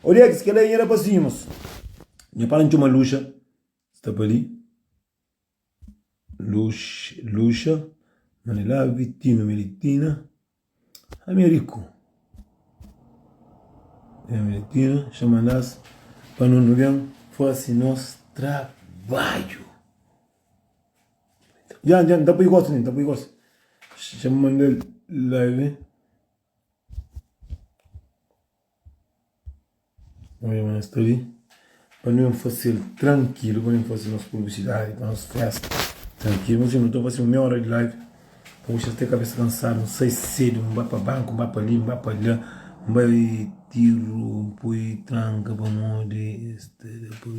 Odex, kel-la é nha rapasinhu, mos. Nha para N txoma Luxa, sta pa li. Lux, Luxa, Manela, Vitinho, Melitina, Americo. Melitina, xa manda-s pa nu nu ben fase nos trabadju. Dja, dja, N ta poi gosi, N ta poi gosi. Xa manda-l live. Oia ma sta li pa nu fasil trankilu pa nu fasi nos publisidadi pa nos festa trankilu mas nu ta fasi un meia ora di live pa bu xa te kabesa kansadu nu sai sedu nu bai pa banku nu bai pa li nu bai pa la nu bai tiru nu poi tranka pamodi es ta da pa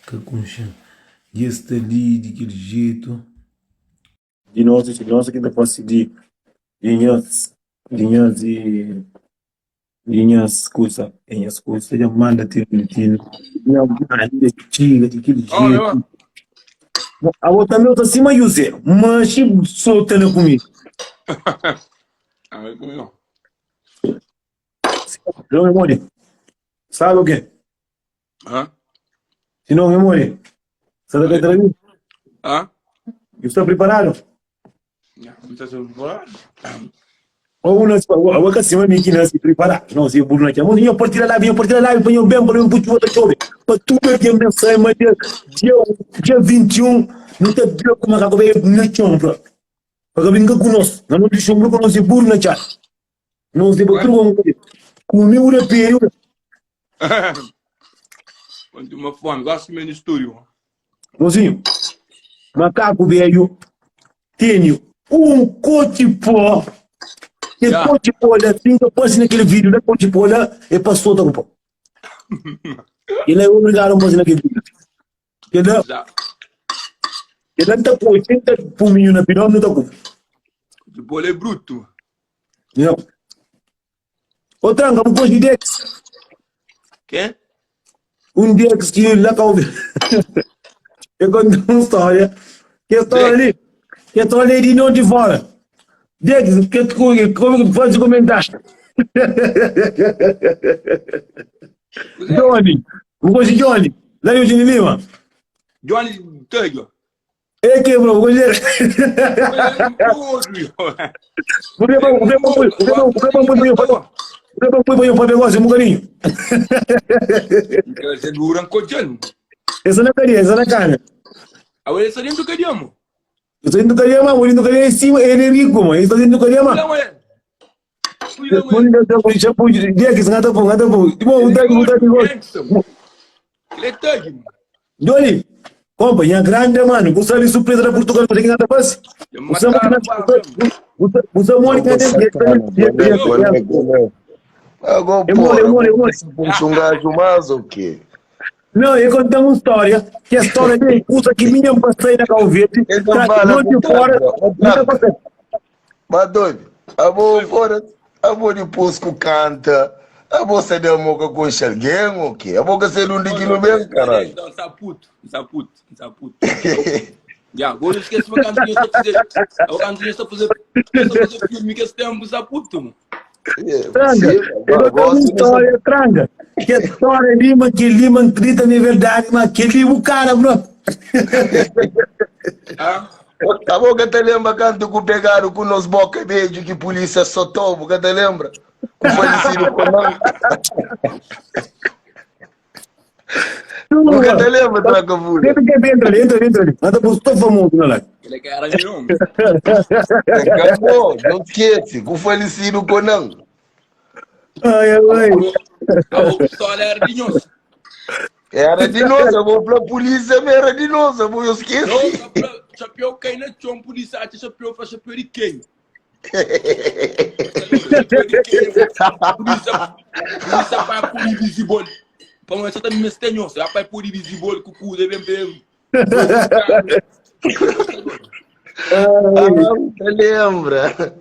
ka konxe-m dja es sta li di kel jetu. Di nos di nos ki ta fasi di di nhas di nhas di di nhas kusa di nhas kusa dja manda ti ti nha manda txiga di kel jetu abo tanbe bu ta sima José manxi sota na kumida Não é mole. Sabe o quê? Hã? Se não é mole. Você tá atrás? Hã? Está preparado? Não está preparado. Ou não, ou que acima mim que não se prepara. Não se burro na chama. Mas partir lá, vinha partir lá, para bem, para um puto outra chove. Para tudo que me sai, mas dia, dia, dia 21, não tá bem como a cabeça no chão, bro. Para brincar conosco. Não não deixa um grupo não se burro na chama. Não se burro com comigo da período. Quando uma fome, gosto de menos estúdio. Mozinho, makaku velho tene um cotipó. Que Yeah. cotipó lá, assim que aparece naquele vídeo, lá cotipó lá, é passou tá com pó. Ele é obrigado a fazer naquele vídeo. Ele, Exato. ele tá com 80 puminho na pirão, não tá com. O bolo é bruto. Não. Ô tranca, bu gosta di Dex? Quem? Um Dex ki la ka obi. Eu conto uma história. Que história ali? Que história ali de onde fora? Dex, que como que faz comentário? Johnny, bu gosta di Johnny? Lá de Eugênio Lima? Johnny Taylor. É que, bro, bu gosta Bu kre pa, bu kre pa pui, bu kre pa, bu kre pa pui pa nho, bu kre pa pui pa nho papia gosi un bokadinhu. Esse dura um Essa na cadeia, essa na cana. Agora ele está dentro do cadeia, mano. Está dentro do cadeia, mano. Dentro do cadeia em cima, ele é rico, mano. Ele está dentro do cadeia, mano. Doli, compa, nha grande mano, bu sabe surpresa da Portugal, você que nada faz? Você você mole que Agora, É mole, é mole, é mole. Puxa um gajo mais ou quê? Não, eu contei uma história, que a história de custa que minha passei na Cabo Verde, Então, tá, fala, noite fora, nunca passei. Mas doido, a boa fora, a boa depois que canta, a boa se deu moca com alguém ou quê? A boca se não de quilo mesmo, caralho. Não, tá puto, tá puto, tá puto. Já, agora esquece uma cantinha está a fazer. A cantinha está a fazer, está a fazer filme que esse tempo está puto, mano. Tranga, eu vou uma história, tranga. Que a história Lima, que Lima acredita na verdade, mas que Lima o cara, bro. Ah? A boca te lembra quando que pegaram com nos boca beijo que polícia soltou, boca te lembra? Com falecido com não. Boca te lembra, tranca fúria. Entra ali, entra ali, entra ali. Anda por todo famoso, não é? Ele é era de nome. Acabou, não esquece, com falecido com não. Ai, ai. A história era de nós. Era de nós, eu vou pra polícia, mas era de nós, eu vou, eu esqueci. Não, chapéu cai na chão, polícia acha chapéu, faz chapéu de quem? Polícia, polícia vai pôr invisible. Pa mãe só tá me mestenho, você vai pôr invisible com cu, deve bem. Ah, te lembra?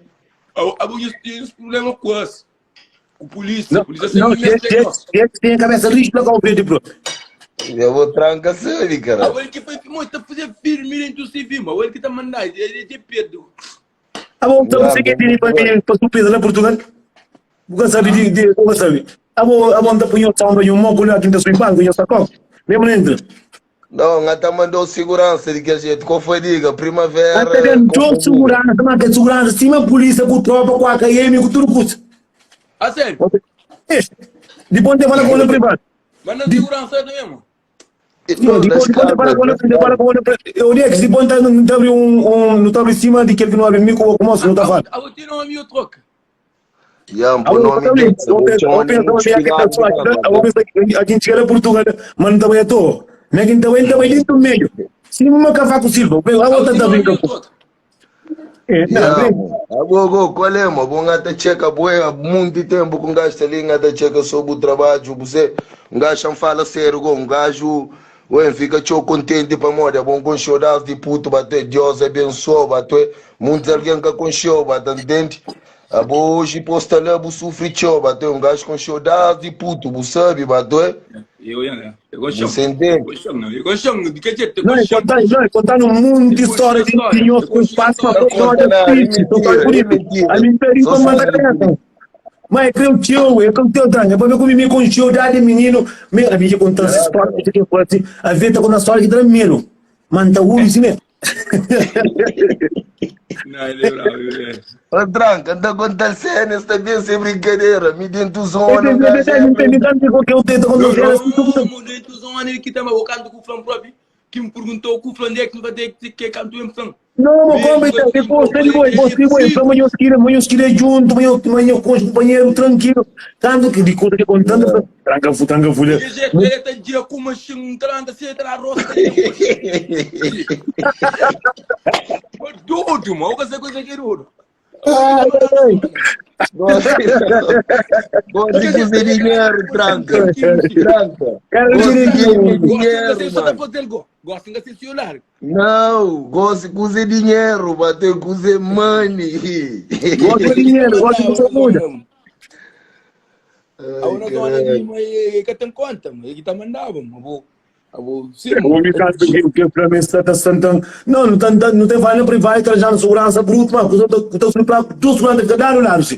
Abo tem esse problema com as. Com polícia, Não, polícia não, sempre me mestenho. tem a cabeça rígida com o verde, bro. Eu vou tranca sabe, cara. Agora que foi muito fazer firme dentro do civil, mas ele que tá mandando, ele é Pedro. Ah, bom, então você que tem para mim, para surpresa lá em Portugal? Nunca sabe de, de, nunca sabe. Ah, bom, ah, bom, tá punho sound e um moco lá aqui da sua banco, e saco. Mesmo dentro. Não, ngata mandou segurança de que jeito. Qual foi, diga? Primavera. Até dentro, qual foi, diga? segurança, mas que segurança, cima polícia, com tropa, com AKM, com tudo custo. Ah, sério? Depois te fala com o privado. Mas na segurança também, mano. Não, depois, depois te fala com o te fala com o Eu digo que depois tá não abre um, um, não abre cima de que não abre mico ou como não tá falando. Ah, eu tenho nome e eu troco. Yeah, Ah, pô, eu nome também, desse, eu vou penso, chamar eu penso, muito eu espigado, penso, mano. eu penso que a gente chega a Portugal, mas não também à toa. Mas quem também também dentro do meio. Se uma cavaco Silva, a Ah, eu outra tenho tá nome e eu brincando. troco. É, não, Yeah, bem. mano. Agogo, qual é, mano? Bom, gata checa, bué, há muito tempo que um gajo ali, gata checa sobre o trabalho, você, um gajo não fala sério, go, um gajo, ué, fica tchau contente para moda, bom, com chorar de puto, bater, Deus abençoe, bater, muitos alguém que com show, bater, entende? Abo hoje posta lá, bu sofre tchau, bater, um gajo com chorar de puto, bu sabe, bater, Eu, eu, né? Eu gosto. você entende? Eu gosto, não. Eu gosto de que jeito? Eu Não, gosto. contar, não, contar um mundo de história de tinhos com espaço para Não toda conta nada, é triste, só mentira, por é isso. mentira. A minha Só para mandar sabe criança. Mas é que eu tio, é que eu tio tranca, para ver como me com tio de menino, me a minha contando essa história que eu assim, a ver tá com a história que tá medo. Manda o assim mesmo. Não, ele é bravo, ele é. Ô, Tranca, anda contar cenas também sem brincadeira. Me dentro zona, um Eu gajo é não tenho tanto que eu tento quando eu Não, assim, tudo. não, dentro zona ele que tava o canto com o flan próprio, que me perguntou com o flan é que vai ter que que canto em flan. Não, mas como então, depois, depois, depois, depois, eu queria, eu queria junto, eu, eu com os companheiros tranquilo, tanto que de conta que contando, tranca, tranca, folha. Que jeito ele tá dia com uma chum, tranca, se tá rosta. Doido, mano, essa coisa que é doido. Ai, ai, Gosto de fazer dinheiro, Tranca. Tranca. Cara, Gosto de direitinho. ganhar Gosto de dinheiro, ser só mano. fazer gol. Gosto de ser celular. Não, gosto de fazer dinheiro, bater com fazer money. Gosto de dinheiro, gosto de sua muda. A una zona ali, mas é que tem conta, mas é que tá mandava, mas vou, vou, sim. O homem caso que que para mim está santão. Não, não tem não tem vaina privada, trajando segurança bruto, mano. Estou sempre para tu segurança que dá no lado, sim.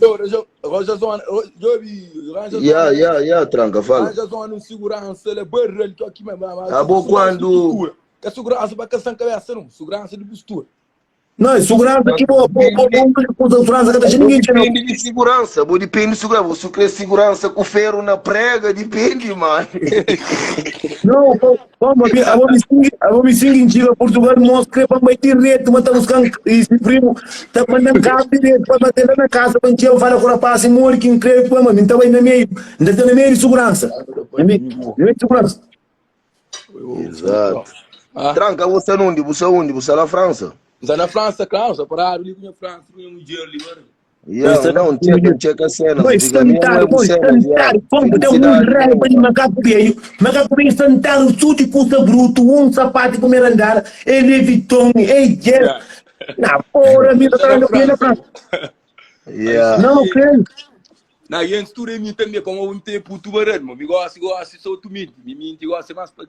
Roja zona, eu vi, roja Yeah, yeah, yeah, Tranca, fala. Roja zona um segurança, ele barra ele aqui, mas mas Ah, bom, quando- Que segurança para caçar cabeça não, segurança de postura. Não, é segurança que bom, bom, bom, bom, segurança que tá ninguém tinha. Depende de segurança, bom, depende de segurança. Você quer segurança com ferro na prega, depende, mano. Não, como a vou me seguir, a vou me seguir em Portugal, mostra para meter direto, mas tá buscando esse primo, tá mandando cabo direto para bater lá na casa, para eu falo com o rapaz, e morre que incrível, pô, mano, então aí na meio, ainda tá na meio de segurança. Na meio na meio de segurança. Exato. Ah, Tranca, você onde? Você onde? Você na França? está na França, claro, está parado ali com a França, com um dinheiro ali, mano. Yeah, Pois é. não, checa, checa a cena. Boy, Fica mesmo, é santado, boy, você, santado, como deu um Felicidade, raiva de macaco velho, macaco velho santado, tudo de custa bruto, um sapato comer andar, ele Vuitton, ele gel. Na porra, me tá na França. Yeah. Não, creio. Na, e antes tudo em mim também, como eu tenho puto barato, mano, me gosto, gosto, sou tu mim, me mim, gosto mais para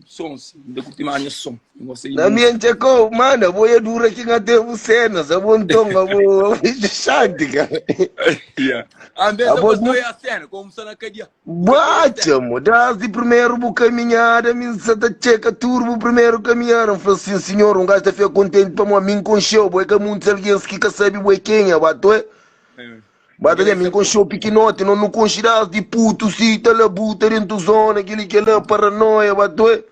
som, ainda curti mais minha som. Eu gosto de Na minha checou, mano, vou é dura que não temos cenas, eu vou então, eu vou chante, cara. Yeah. A mesa A voz botou não- aí a cena, como está na cadeia. Bate, mo, desde primeiro vou caminhar, a minha santa checa turbo primeiro caminhar. Eu falei assim, senhor, um gajo tá fica contente para mim com show, boi que muitos alguém que que sabe boi quem é, bato é. Bate ali, mim com show pequenote, não no consideras de puto, se tá lá buta dentro zona, aquele que lá paranoia, bato é.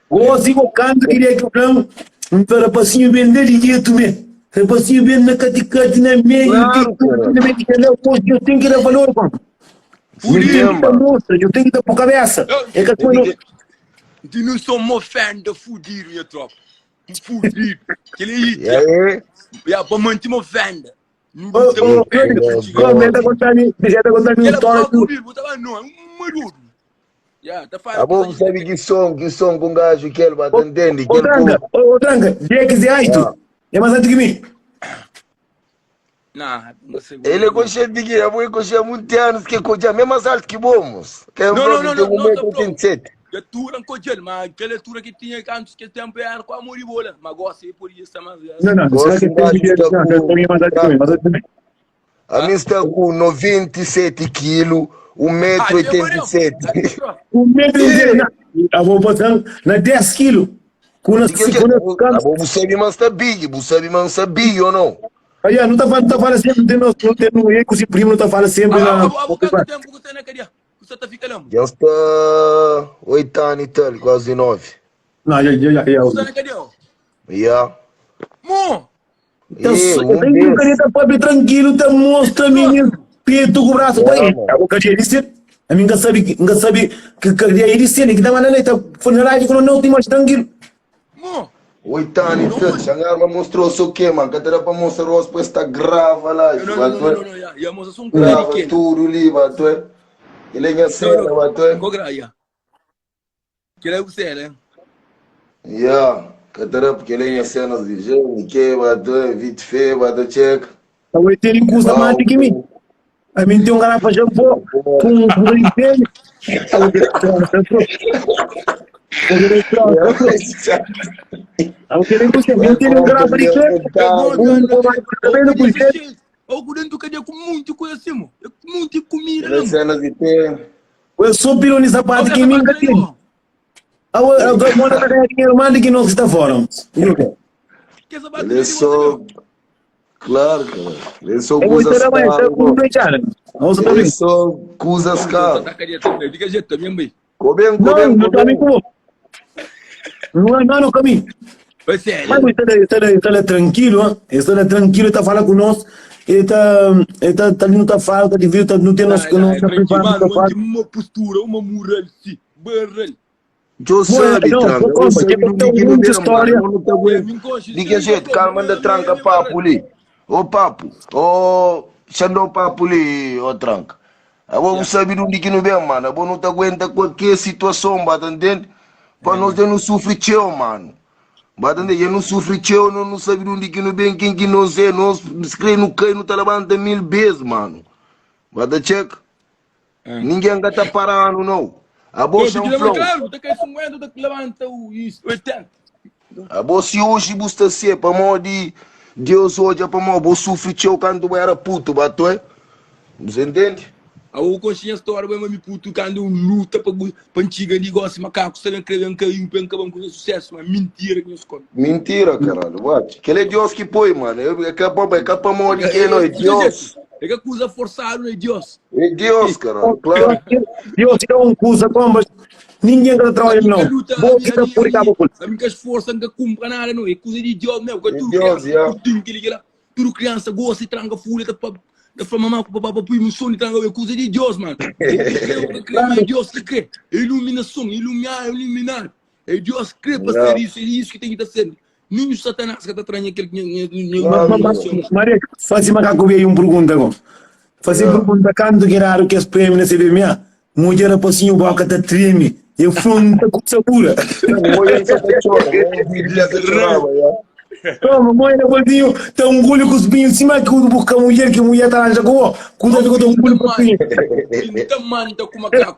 Gosto igual canto, queria que eu não, um rapacinho bem dele dito mesmo. Rapacinho bem na caticate, na meio, Claro, cara. que na meio, que não, pois eu tenho que dar valor, mano. Eu tenho que dar mostra, eu tenho que dar por cabeça. É que quando De não sou uma fenda fudido, minha tropa. Fudido. Aquele aí, E aí? yeah, para manter uma fenda. Ô, ô, Como ele tá contando, ele tá contando uma história que Abo bu sabe ki som, ki som ku gajo que ele bate entende? Ô, Tranca, ô, ô, Tranca, Jack é alto. É mais alto que mim. Ele é consciente de que abo é consciente há muitos anos que é mesmo mais alto que bom, Que é Não, não, não, tem não, não, 1,87m. A tura com mas aquela tura que tinha antes que tempo era com amor e bola. Mas gosta aí por isso mas Não, não, será que tem que não, não, tem mais alto que mim, mais alto que mim. A mim está com 97 quilos, 1,87m. 1,87m. Eu vou botar na 10 quilos. Com na, com na, Abo bu sabe mas está big, bu sabe mas está big ou não? Aí, não tá falando, tá falando sempre, não tem, não tem, não é com o primo, não tá falando sempre. Ah, na- ah, quanto tempo você na cadeia? Você tá ficando? Já está 8 anos e tal, quase 9. Não, já, já, já, já. Você na cadeia? Yeah. Mo! Então, E, só- um tem um desse. caneta pobre tranquilo, tá mostra menino, peito com o braço, tá aí. Yeah, A boca de ele, a mim nunca sabe, nunca sabe que que ele se que tava na letra, foi na rádio quando não tem mais tranquilo. Mo! 8 anos e tal, Xangarma mostrou só o quê, mano? Que era para mostrar o rosto, pois está grava lá. Não, não, não, não, não, e a moça são Grava tudo ali, bato. Ele é minha cena, bato. Qual grava? Que é você, né? Yeah. Catara, porque ele é minha cena de gente, que bato, vite fe, bato, check. A oito ele custa mais que mim. A mim tem um garrafa de shampoo com um dele. Tem um garrafa de shampoo, Ou dentro do cadeia com muita coisa assim, mo. Muita comida, Ele é não. cenas de ter. Eu sou pironi sapato que mim tem. A a mona tá ganhando dinheiro mais do que nós que está fora. Ele é só. Claro, cara. Ele é só Eu vou coisas ter mais, caras. eu vou deixar. Vamos Ele é só coisas caras. Tá cadeia também. Diga jeito também, bem. Coben, Não, coben, não também coben. como. Não, não, não caminho. Vai ser. Mas está está está tranquilo, hein? Está tranquilo, está falando conosco. Ele está ele tá não está falando, está de tá não tem nosso Não, não é está tranquilo, privado, mano, não tá uma postura, uma moral, sim. Barral. Eu sabe, não, tranca. vou Eu contar, sabe que do tem que não muita vem, história. mano. Eu não te aguento. De que jeito? Calma, anda tranca papo ali. Ô papo. Ô, Xandão papo ali, ô tranca. Agora você sabe do que não vem, mano. Agora não te aguenta qualquer situação, bata, entende? Para nós não sofre teu, mano. Bata, entende? Eu não sofre teu, não, não sabe do que não vem, quem que nós é. Nós se crê no cai, não tá levanta mil vezes, mano. Bata, check. Ninguém tá parando, não. A bolsa é um flow. Claro, tá caindo 50, tá levanta o isso, 80. A bolsa hoje busca ser para mó de Deus hoje para mó, vou sofrer teu quando eu era puto, bato, é? Você entende? A o consciência história vai me puto quando luta para para antiga negócio macaco, se não crer em caiu, para acabar com sucesso, mas mentira que nos conta. Mentira, caralho, bate. Que ele é Deus que põe, mano. É capaz, é capaz mó de que não é Deus. É que acusa forçado, é Deus. É Deus, caralho, claro. Deus te dá um cusa como mas ninguém está trabalhando não. Bom que tá por cabo. A minha esforço não cumpre nada, não. É coisa de Deus mesmo. Que É tudo Deus, criança, yeah. tudo que ele tudo criança gosta e tranca folha, tá pa da fala mamãe com papai, põe um sono e tranca, é coisa de Deus, mano. Eu creio, é Deus que crê. Iluminação, iluminar, iluminar. É Deus que crê para Yeah. ser isso, é isso que tem que estar sendo. Nem o Satanás que está atrás aquele que Claro. Maria, faz macaco aí um pergunta agora. Fazer Yeah. pergunta quando que era que as prêmio na CBMA, mulher a passinho boca tá treme. Eu fronta com sabura. Olha só que chora, né? Chorava, yeah. Toma, mãe, na bolinho, tá um gulho com os binhos em cima que o busca mulher que mulher tá lá já com cuida que eu dou um gulho com os binhos. Então, mano, tá com macaco.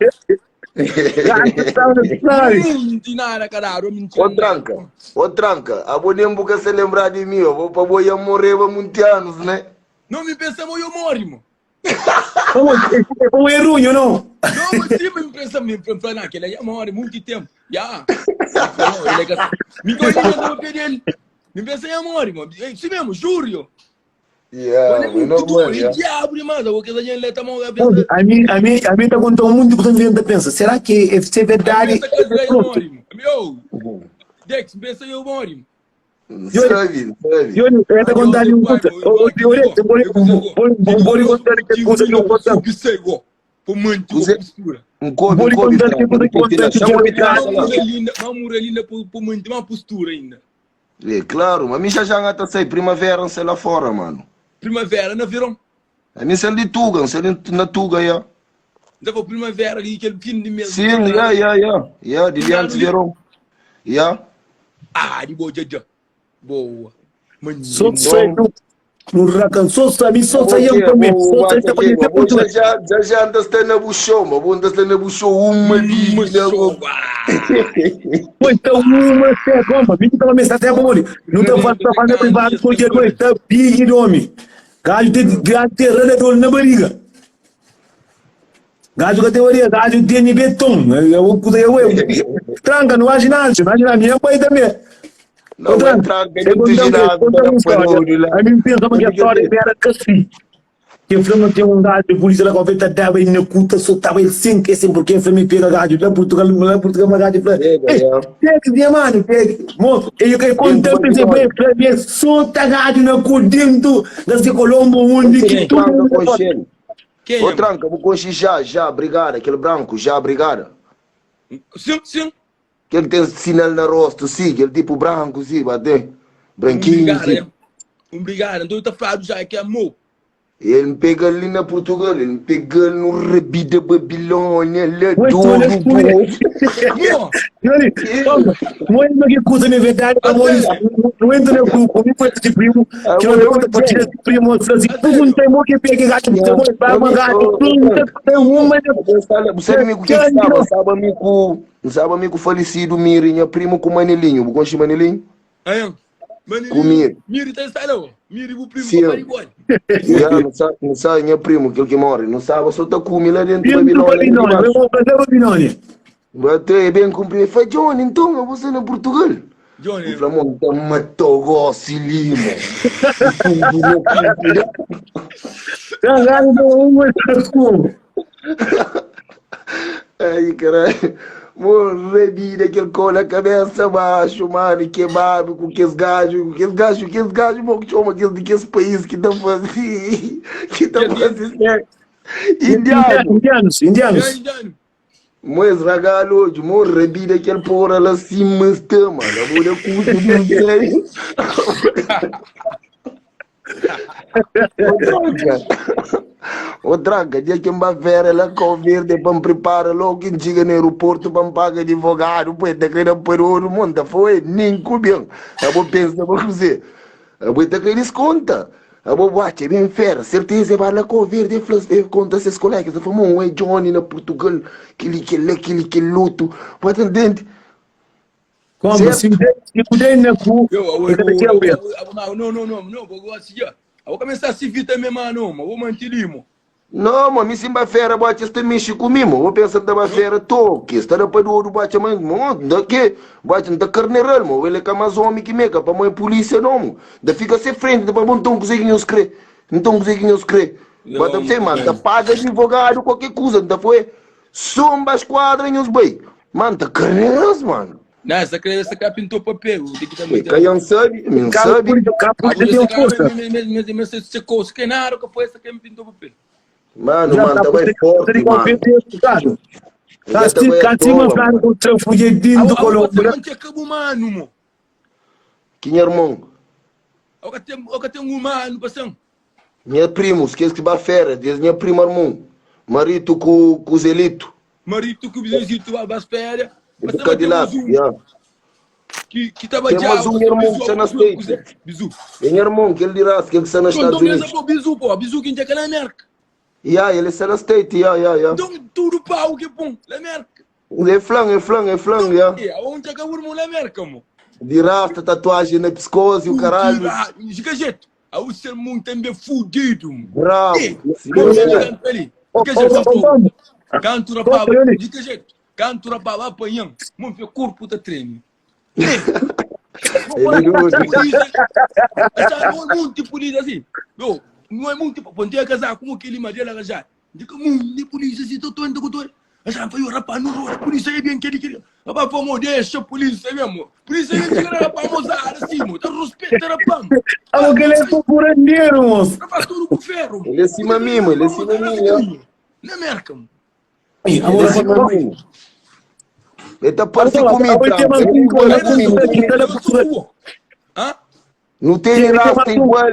Não nada, caralho, mentira. Ô tranca, ô tranca, a boa nem se lembrar de mim, eu vou para boia morrer há muitos anos, né? Não me pensamos, eu morro, irmão. É um erro, não? Não, mas sim, me pensa, me pensa naquele, já morre muito tempo. Já. Não, ele é que- Me conhece, eu pedi ele. Me pensa, já morre, irmão. Sim mesmo, juro. Yeah, Olha, é muito normal, duro, yeah. diabo demais. Eu vou que essa gente leta a mão, eu A mim, a mim, a mim tá contando muito que a gente pensa. Será que é se é verdade? pensa que eu morro, irmão. Meu, Dex, pensa eu morro, irmão. Sabe, sabe. Eu eu tá contando um coisa. Eu eu eu vou contar que coisa que eu conto. Que sei, go. Pô, muito, Você- postura. Um couve, Vou um lhe couve, contar que tranca, coisa que um couve, conta que chama o eu tranca Uma lá. moral linda, uma moral linda, pô, muito, uma postura ainda. É claro, mas mim já já tá sai primavera, sei lá fora, mano. Primavera na veron. Ami N ser di Tuga, N ser di na Tuga, ya. N ta fla primavera li kel fin di mes. Sim, ya, ya, ya. Ya, di li antis veron. Ya. Ah, di bo dja dja. Boa. Só sai no no rakan, só sai, mi só sai pa mi, só sai ta pa mi Bo já já já já anda sta na bu show, ma bo anda sta na bu show uma bíblia. Bo. Pô, então uma até como, mi ta me até bom, não tá falando tá falando privado com o tá big nome. Gajo tem gajo tem radador na barriga. Gajo ka tem barriga, gajo tem beton. Eu eu eu tranca não acho nada, não acho nada, minha pai também. Não, Outra, é tranca, eu não contar tem nada, contar tá uma história. parou lá. A mim pensa que a história era que assim. Que falou não tem um gajo de polícia lá com a tava ele na cuta, só tava ele sem que sem porque ele me pega gajo lá Portugal, lá Portugal, mas gajo falou, Pega, ei, é. pega minha mano, pega. Moço, ele que conta Dentro pensei, do bem, pra mim, solta gajo na cu dentro desse Colombo onde que tudo Tranca mundo com pode. cheiro. Quem Ô é? tranca, vou com já, já, brigada, aquele branco, já, brigada. Sim, sim. Que ele tem sinal na rosto, sim, aquele tipo branco, sim, bate. Branquinho, Obrigado, sim. é. Obrigado. Então eu tá falando já que amor. Ele me pega ali na Portugal, ele me pega no Rabi da Babilônia, lá Ué, tu olha do por aí. Amor. Olha, toma, não é que custa na verdade, amor, não entra no grupo, não entra de primo, que eu não entra de primo, assim, tu não tem que pega gato, tem mo vai gato, tu não tem uma, Você me que sabe, sabe amigo, sabe amigo falecido Miri, minha primo com Manelinho, bu conhece Manelinho? Aí, Com Miri. Miri tá instalado. Miri o primo Sim. papai igual. Já, não sabe, não sabe, minha primo, aquele que morre, não sabe, só tá comigo lá dentro da dentro do Babilônia. Babilônia, eu vou fazer Babilônia. Bateu, é bem cumprido. Falei, Johnny, então eu vou ser na Portugal. Johnny. O Flamão tá matou gosto limo. Caralho, não uma como. Ai, caralho. Morre vida aquele cola a cabeça abaixo, mano, queimado com aqueles gajos, com aqueles gajos, aqueles gajos, mano, que chama aqueles de que esse país que tá fazendo, que tá fazendo, indiano. Indianos, indianos. Indiano. Mas ragalo, de morre vida aquele porra lá assim, mas tá, mano, a mulher curte não sei. Ô, droga. Ô, droga, dia que me vera lá com verde para me preparar logo que chega no aeroporto para me pagar advogado, pô, tá querendo por ouro, monta, foi, nem comigo. Eu vou pensar para você. Eu vou ter que desconta. Eu vou bater bem fera, certeza vai lá com verde, conta seus colegas, eu falo, é Johnny na Portugal, aquele que ele, aquele que luto, pode entender? Como Certo. se se puder na cu, Eu, eu, eu também eu, quero ver. eu, não, não, não, não, não, vou assistir. Eu vou começar a se vir também, mano, mas vou manter limo. Não, mas me simba fera bate este mexe comigo. Vou pensar da fera toque. Está da para do ouro bate mãe, da que bate da carneiral, mo. Ele é que mais homem que meca para mãe polícia não, mo. Da fica sem frente, da para bom tom consegue nos crer. Então consegue nos crer. Bate você, mano, da paga advogado qualquer coisa, da foi somba esquadra nos bem. Mano, da carneiras, mano. Não, essa criança essa cara pintou papel. Tem que também. Caian sabe, não Cara, sabe. por cá, por tem força. que foi essa que me pintou papel. Mano, Já mano, tá tá bem por forte, mano. Tá Já tá bem à cima toa, claro mano. com o fugindo do Colombo. Não tinha cabo mano, mo. Quem é irmão? Eu tenho um mano, passando. Minha primo, esquece que vai fera, diz minha prima irmão. Marito com, com o Zelito. Marito que o Zezito vai às férias. Do Cadillac, yeah. Que que tava Tem mais um irmão que está na States. Bizu. Tem irmão que ele dirá que ele está nos Então, Estados Unidos. pô, bizu, pô, bizu que indica na América. Yeah, ele está na States, yeah, yeah, yeah. Então, tudo pau que pum, na América. É flan, é flan, é flan, yeah. É, onde é que o irmão na América, mo? De rasta, tatuagem na pescoço e o caralho. Fica jeito. Aí o ser mundo também fudido, mo. Bravo. Sim, Canto rapaz, de que jeito? Canto rapaz, apanhando. Meu corpo tá treme. Ele Não é muito polícia assim. Não, não é muito. Quando eu casar com aquele madeira já. Digo, muito polícia assim, tô tô tô tô. Já foi o rapaz no rua, polícia é bem que ele queria. Rapaz, vamos deixa a polícia mesmo. Polícia é bem que rapaz, moçada assim, mo. Tá respeita, rapaz. Ah, porque ele é curandeiro, moço. Rapaz, tudo com ferro. Ele é cima mesmo, ele é cima mesmo. Na América, mo. Ele é cima mesmo. Ele tá parecido comigo, tá? Não tem rasta igual.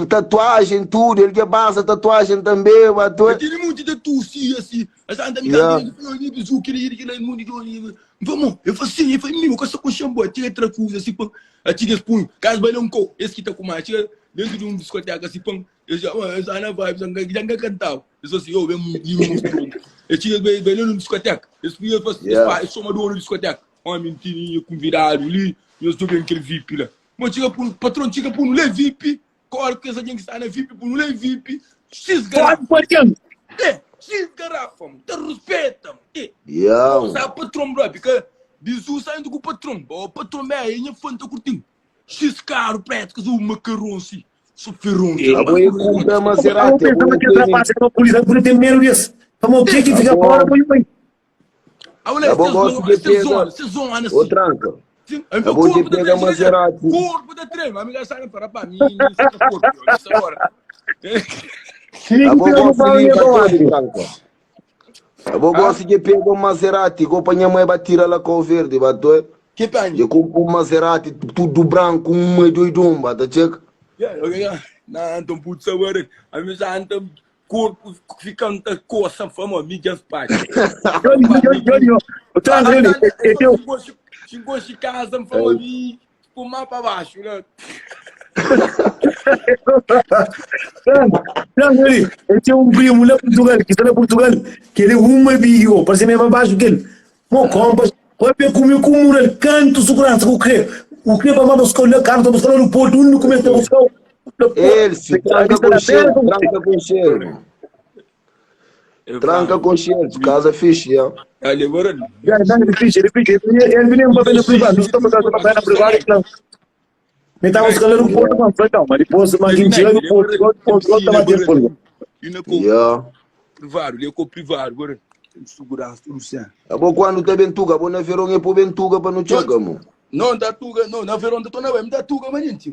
Tatuagem tudo, el dja baza tatuagem també, bato. Eu tenho muito tatu, sim, assim. A anda me Yeah. dando, eu bizu, que ele que ele mundo de Vamos, eu faço assim, eu falei, meu, eu só com xambu, tira tracusa, assim, pão, a tira esse punho, caso baile um co, esse que tá com mais, tira dentro de um discoteca, assim, pão, eu já, eu já na vibe, já já cantava. Eu sou assim, eu bem, me mostrou. Eu tinha bem, bem no discoteca, esse punho, eu faço, Yeah. eu sou uma dona discoteca. Homem, mentirinha, convidado ali, eu estou bem aquele VIP lá. Mas chega pro patrão, chega pro não VIP, corre que essa gente que está na VIP, pro não VIP, X garrafa. Pode, pode, É, X garrafa, mano. Te respeita, mano. É. Yeah. mano. Sabe patrão, bro, porque bisu saindo com o patrão. O patrão é, minha fã tá curtindo. X caro, preto, que o macarrão, assim. Sou ferrão. A boa é comprar Eu Maserati, a pensava boa que esse rapaz era uma polícia, por ter medo desse. Vamos, o que que fica Tá bom. fora, põe, põe. Olha, A boa gosto de sezona, pega. sezona, Ô assim. tranca. Sim, A boa de corpo da pega treino, Maserati. corpo da treino. Amiga, sai para para mim, me corpo, isso agora. A boa Ninguém gosto pega de no pau, bater, tranca. A boa gosto de pegar um Maserati, igual para minha mãe bater lá com o verde, bateu. Que panho? Eu compro um Maserati, tudo branco, um doidão, bata checa. Não, então putz agora, a minha anta corpo ficando coça, fama, mídias pai. Johnny, Johnny, Johnny, o Tranca, Johnny, eu tenho- Chegou de casa, fama, mim, fumar para baixo, né? Tranca, Tranca, Johnny, eu tenho um primo lá em Portugal, que está lá em Portugal, que ele é um amigo, parece mesmo abaixo que ele. Mo compas, vai ver comigo com o mural, canto segurança, o que? O que para buscar o carro, tá buscando no porto, um começa a buscar o. Ele se tranca com cheiro, tranca com cheiro. mano. Tranca com cheiro, casa fixe, yeah. Olha, agora. Já, não, ele fixe, ele fixe, ele ele nem papel no privado, não está buscando papel no privado, não. Me estava buscando no porto, mas foi não, mas depois, mas quem chega no porto, Portugal estava de Portugal. E na co Yeah. privado, ele é co privado, agora. Segurança, tudo certo. A boa quando tá bentuga, a boa na verão é pro bentuga para não chegar, mano. Não, da tuga, não, na verão tô na web, da tuga, mas gente.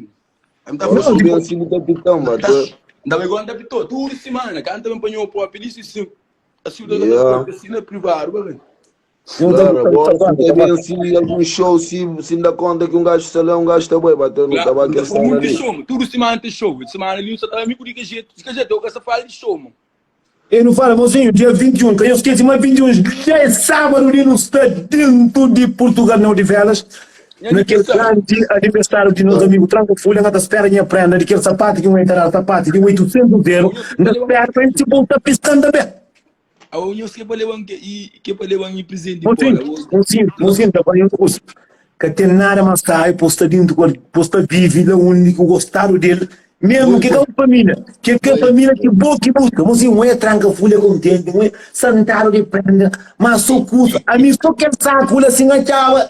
Me dá Agora força. subi assim do capitão, bateu. Ainda bem quando apitou, tudo semana, canta bem apanhou o pop, disse assim, assim, Yeah. assim na privado, bagulho. Claro, agora se tá bem assim, algum show, se, se dá conta que um gajo está lá, um gajo está bem, bateu no tabaco que está Muito ali. show, mano. Tudo semana tem show. Semana ali, só tava me por que jeito, que jeito, eu gosto de falar de show, mano. Eu não falo, mocinho, dia 21, que eu esqueci, mas 21, já é sábado ali no estádio dentro de Portugal, não de Velas, naquele grande aniversário de nosso amigo Tranco Folha, na espera minha prenda, de aquele sapato que um entrará, sapato de 800 euros, na espera, para gente voltar piscando também. A união que para levar e que para levar em presente Mocinho, mocinho, mocinho, tá falando outra coisa. Que tem nada mais sai, posta dentro, posta vive, lá onde que gostaram dele, mesmo que é uma família, que é a família que boa que busca. Mocinho, não é tranca folha contente, não é santaro de prenda, mas só custa. A mim só quer saco, assim, achava.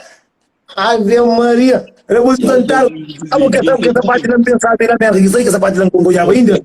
Ave Maria, eu vou santaro. Ah, porque sabe que essa parte não pensava era merda, que sei que essa parte não concordava ainda.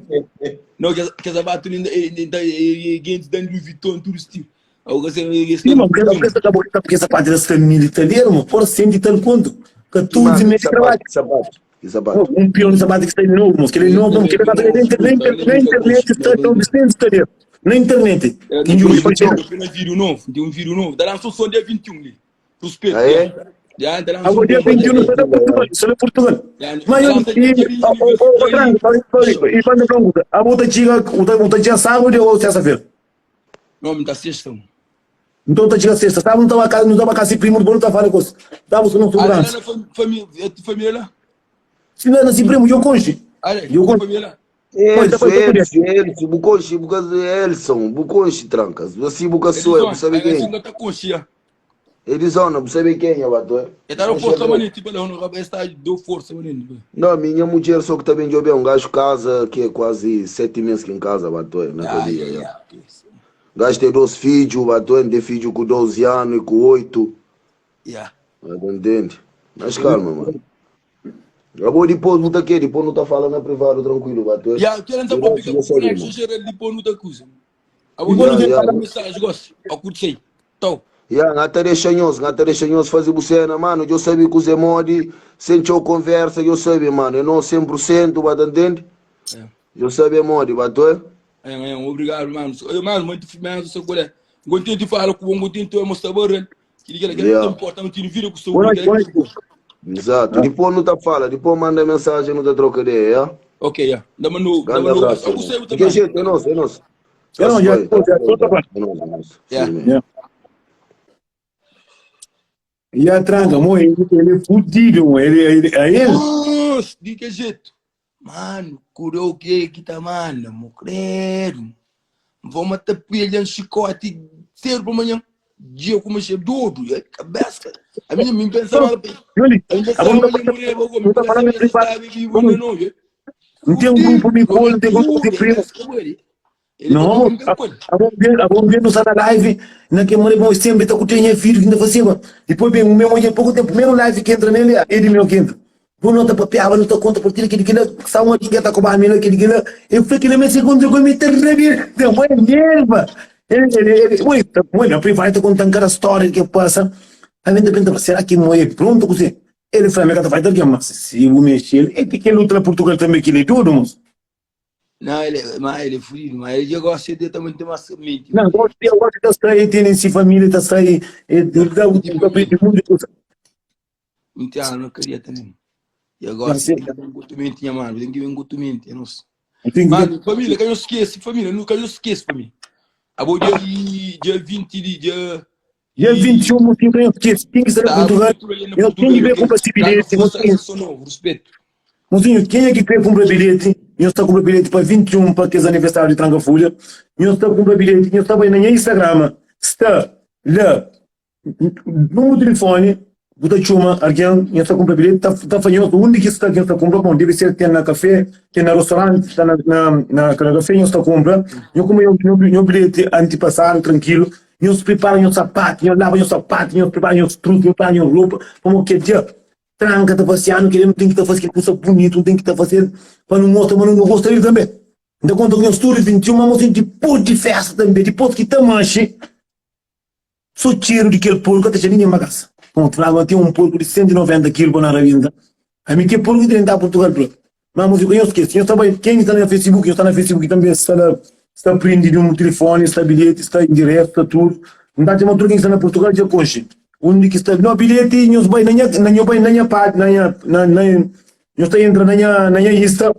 Não, que que essa batu linda e gente dando Louis Vuitton tudo estilo. Algo assim, Sim, mas porque porque acabou porque essa parte dessa família italiana, mano, por cento e tanto quanto. 14 meses de trabalho. Sapato, sapato, que sapato. Um peão de sapato que está novo, moço, que ele é novo, que ele está na internet, na internet, está tão distante, está ali. Na internet. Tem um vídeo novo, tem um vídeo novo. Dará um som dia 21 ali. Respeito. Ah, é? Já, dará um Agora dia 21 está na Portugal, está na Portugal. Mas eu, e, ô, ô, Tranco, e quando pergunta, a volta chega, o volta chega sábado ou sexta-feira? Não, me dá sexta. mano. Então tá chega sexta, sábado não estava casa, não estava casa primo, não estava falando coisa. Estava no Ah, segurança. lá na família, família lá. Se não é assim primo, eu conche. Olha, Eu conche. família lá. Elson, Oi, tá bom, Elson, Elson, Buconchi, Buconchi, Elson, Buconchi, trancas. Assim, Bucaçoe, Edson, sabe aí quem? assim, tá consciente. Elisona, sabe quem é, bato? Eu tava força, mano, tipo, não, não, está deu força, mano. Não, minha mulher só que também de um gajo casa, que é quase 7 meses que em casa, bato, na Ah, cadeia. yeah, yeah. yeah. Gajo tem 12 filhos, bato, tem filho com 12 anos e com 8. Yeah. Entende? Mas calma, mano. Acabou depois, não tá aqui, depois não tá falando na privado, tranquilo, bato. Yeah, querendo Eu saber não porque sei, o conexão mano. geral de pôr muita coisa. A Depois vou não mandar yeah. mensagem, gosto. Eu curti. Então, Yeah, ngata deixa nós, ngata deixa nós fazer bucena, mano. Eu sabia que o Zé Modi sentiu conversa, eu sabia, mano. Eu não 100%, bato, entende? É. Eu sabia, Modi, bato, é, é, obrigado, mano. Eu, mano, muito mesmo, seu colega. Contente de falar com o contente de mostrar o Que que que Yeah. não importa, não tiro vida com o seu. Boa noite, boa noite. Exato. Depois não tá fala, depois manda mensagem, não tá troca ideia, yeah? Ok, ya. Nda mando, nda Grande mando. abraço, Abu irmão. saiu De que também. jeito? É nosso, é nosso. É não, Tá-se já bem, tô, tá-se já bem, tô, tá então. bem. É nosso, é nosso. Ya. Firme. Yeah. E a tranca, mo, ele, ele é fudido, mo, ele, ele, é ele? Nossa, de que jeito? Mano, curou o que que tá manda, mo credo. Vou matar pilha, um chicote, cedo para amanhã. Dia como che doido, e cabeça. A minha me pensava, Yuli, a minha agora pensava não que tá mulher, vou não me tá falando pensava em que privado. estava vivo não, não. Não tem um grupo me colo, não tem grupo de primo. Ele Não, tá com ele. a bombeiro, a bombeiro não está na live, naquele momento, bom, sempre está com o filho que ainda fazia. Depois vem o meu mulher, pouco tempo, primeiro live que entra nele, ele meu que entra. Vou não tá papeava, não tá conta por aquele que lá, só um aqui que tá com a mina, aquele que lá. Eu falei que ele me segundo, eu me terrei, deu uma nerva. Ele, ele, ele, ui, tá, ui, na privada tá contando cada história que passa. Aí vem pensa, será que morre pronto com você? Ele falou, mas vai dar mas se eu mexer, ele que luta na Portugal também, que ele é tudo, moço. Não, ele, mas ele é fudido, mas ele já gosta de também ter mais mente. Não, gosto de gosto de sair, tem em família, tá sair, ele dá o de muita coisa. Então, não queria também. E agora Mas, sim. tem que ver com mente, mano, tem que ver com mente, não sei. Tem que Mano, família, que eu esqueço, família, nunca eu esqueço, família. A dia, dia 20 de dia. Dia 21, mocinho, tem que tem que ser na Tá, Portugal. Eu tenho que ver com esse bilhete, mocinho. novo, respeito. Mocinho, quem é que quer comprar bilhete? Eu estou comprando bilhete para 21, para aqueles aniversário de Tranca Folha. Eu estou comprando bilhete, eu estava na minha Instagram. Está lá, no meu telefone, buta chuma, alguém, eu estou comprando bilhete, está tá falhando, onde que está que eu estou comprando? Bom, deve ser tem na café, tem na restaurante, está na, na, na, na café, eu estou comprando. Eu como eu, meu, meu bilhete antepassado, tranquilo, eu se preparo meu sapato, eu lavo meu sapato, eu preparo meu truque, eu preparo minha roupa, como que dia tranca, tá passeando, querendo, tem que tá fazendo coisa bonita, tem que tá fazendo, para não mostrar, mas não gosta dele também. Então, quando eu estudo 21, mas mocinho, depois de festa também, depois que tá manche, só tiro de aquele porco até chegar em casa. Bom, lá tem um porco de 190 quilos para na Ravinda. A mim que porco de tentar Portugal, bro. Mas mocinho, eu esqueço, eu estava, quem está no Facebook, eu está no Facebook também, está lá, está prendido no telefone, está bilhete, está em direto, está tudo. Não dá tempo quem está na Portugal já conche. Onde que está, não bilhete, nós vai na minha, na minha, na minha parte, na minha, na, na, nós está entra na minha, na minha Insta,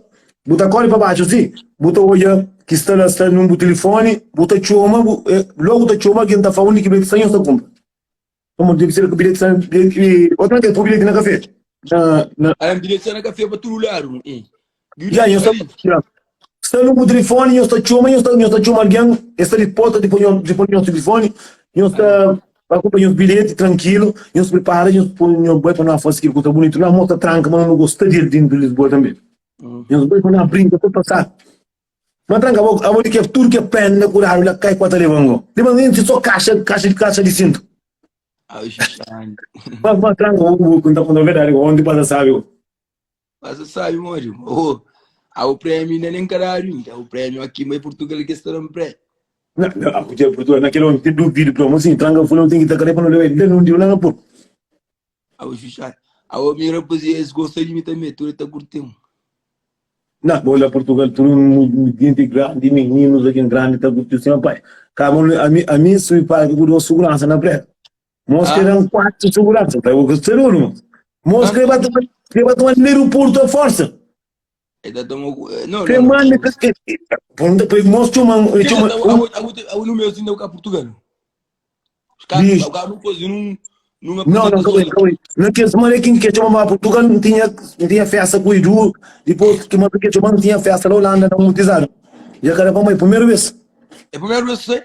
bota corre para baixo, sim. Bota olha, que está lá, está no telefone, bota choma, logo tá choma, quem está falando que bilhete sai, nós compra. Como deve ser que bilhete sai, bilhete, outra vez, pôr bilhete na café. Na, na, Aí, bilhete na café para tudo lado. já, eu estou, já. Está no telefone, eu estou chama, eu estou, eu estou chama alguém, está de porta, depois eu, depois eu telefone, eu está vai comprar uns bilhete tranquilo, eu se prepara, eu põe eu vai para não fazer aquilo que está bonito lá, mostra tranca, mas não gosta de dentro de Lisboa também. Eu vou para não brinca, para passar. Mas tranca, a vou que é tudo que é pena curar, lá cai quatro levango. Levango só caixa, caixa de caixa de cinto. Ah, xixante. Mas mas tranca, vou vou contar com a verdade, onde passa sabe. Mas você sabe, mano. Oh, ah, o prêmio ainda nem caralho. Então, o prêmio aqui, mas em Portugal que está no prêmio. Não, não, porque Portugal naquele homem tem duvido, para assim, tranca, fulano tem que estar para não levar, não deu lá na porra. Ah, o xixante. Ah, o meu rapaziada, eles gostam de mim também. Tu tá curtindo. Não, vou lá Portugal, tudo um gente grande, meninos aqui grande, tá curtindo assim, pai. Acabam, a mim, a mim, se me paga, eu dou segurança na pré. Mosca Ah. eram quatro segurança, tá? Eu gostei, não. Mosca vai tomar, vai tomar no aeroporto a força. Ele tá tomando. Não, Que não. manda, que, que, depois mostra uma, uma, O número assim deu cá Portugal. Os caras Diz. o cara não fez num, numa Não, não, apresentação. calma aí, calma aí. Naquele semana que que chamava Portugal não tinha, não tinha festa com o Edu, depois que uma que chamava não tinha festa lá Holanda, não monetizaram. E agora vamos aí, primeira vez. É a primeira vez que sei.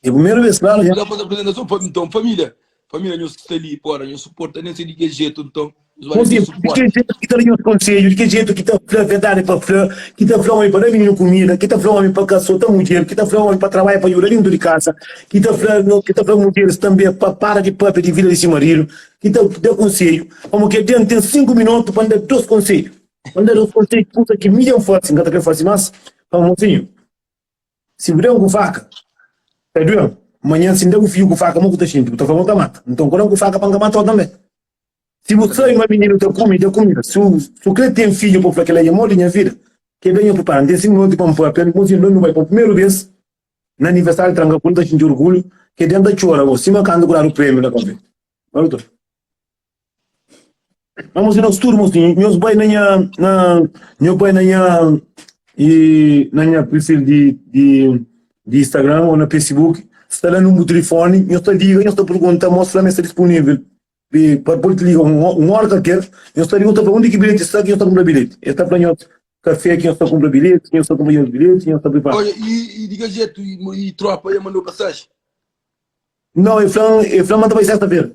É a primeira vez, claro, já. Já faz a apresentação, fa- então, família. Família, nós que está ali, porra, nós suporta nem sei de que jeito, então. Nós vai Bom, ter de suporte. que jeito que tá os conselhos, de que jeito que tá flor verdade para flor, que tá flor homem para dar menino comida, que tá flor homem para caçar mulher, que tá flor homem para trabalhar para ajudar dentro de casa, que tá flor, que tá flor mulheres também para para de papel de vida desse marido, que tá deu conselho, como que dentro tem cinco minutos para dar dois conselhos. Para dar dois conselhos, puta que milhão forte, não tá querendo fazer mais, para mocinho. Se der com faca, tá doendo? Amanhã se der um fio com faca, muito tá xinte, tá falando tá mata. Então, quando com faca, para matar também. Se você é uma menina, tá comida, comida. Se o se o crente tem filho, para falar que ela é morre minha vida, que venha preparar. Tem 5 minutos para me pôr, mas não vai para a primeira vez, no aniversário, tranca com tá de orgulho, que dentro da chora, você me canta curar o prêmio da convite. Olha, doutor. Vamos nos tudo, mocinho. Nhos bai na nha na nho bai na nha e na nha perfil di di di Instagram ou na Facebook, sta lá número de telefone, nhos ta liga, nhos ta pergunta, mos fla ma sta disponível. E pa pode te liga um, um hora qualquer, nhos ta liga, ta fla onde que bilhete está, que nhos ta comprar bilhete. Ele ta fla nhos café que nhos ta comprar bilhete, nhos ta comprar nhos bilhete, nhos ta prepara. Olha, e, e diga jeito, e, e tropa, já mandou passagem. Não, ele fla, ele fla manda vai sexta-feira.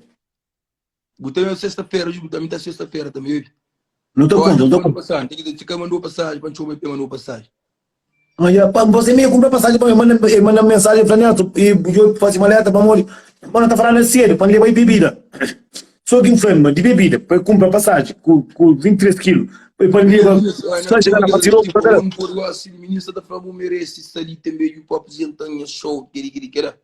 Bu tem sexta-feira, bu também tá sexta-feira também. Não ta conta, não ta conta. Passagem, tem que ficar mandou passagem, para tchau, mandou passagem. Olha, pa, você me compra passagem para manda, manda mensagem para Neto e eu faço uma alerta para morrer. Mano, tá falando cedo, para levar bebida. Só que inflama de bebida, para comprar passagem com, com 23 quilos. Para levar, só chegar na Fatirou, para Por assim, ministro da Flávio merece sair também o papo apresentar show, que ele queria.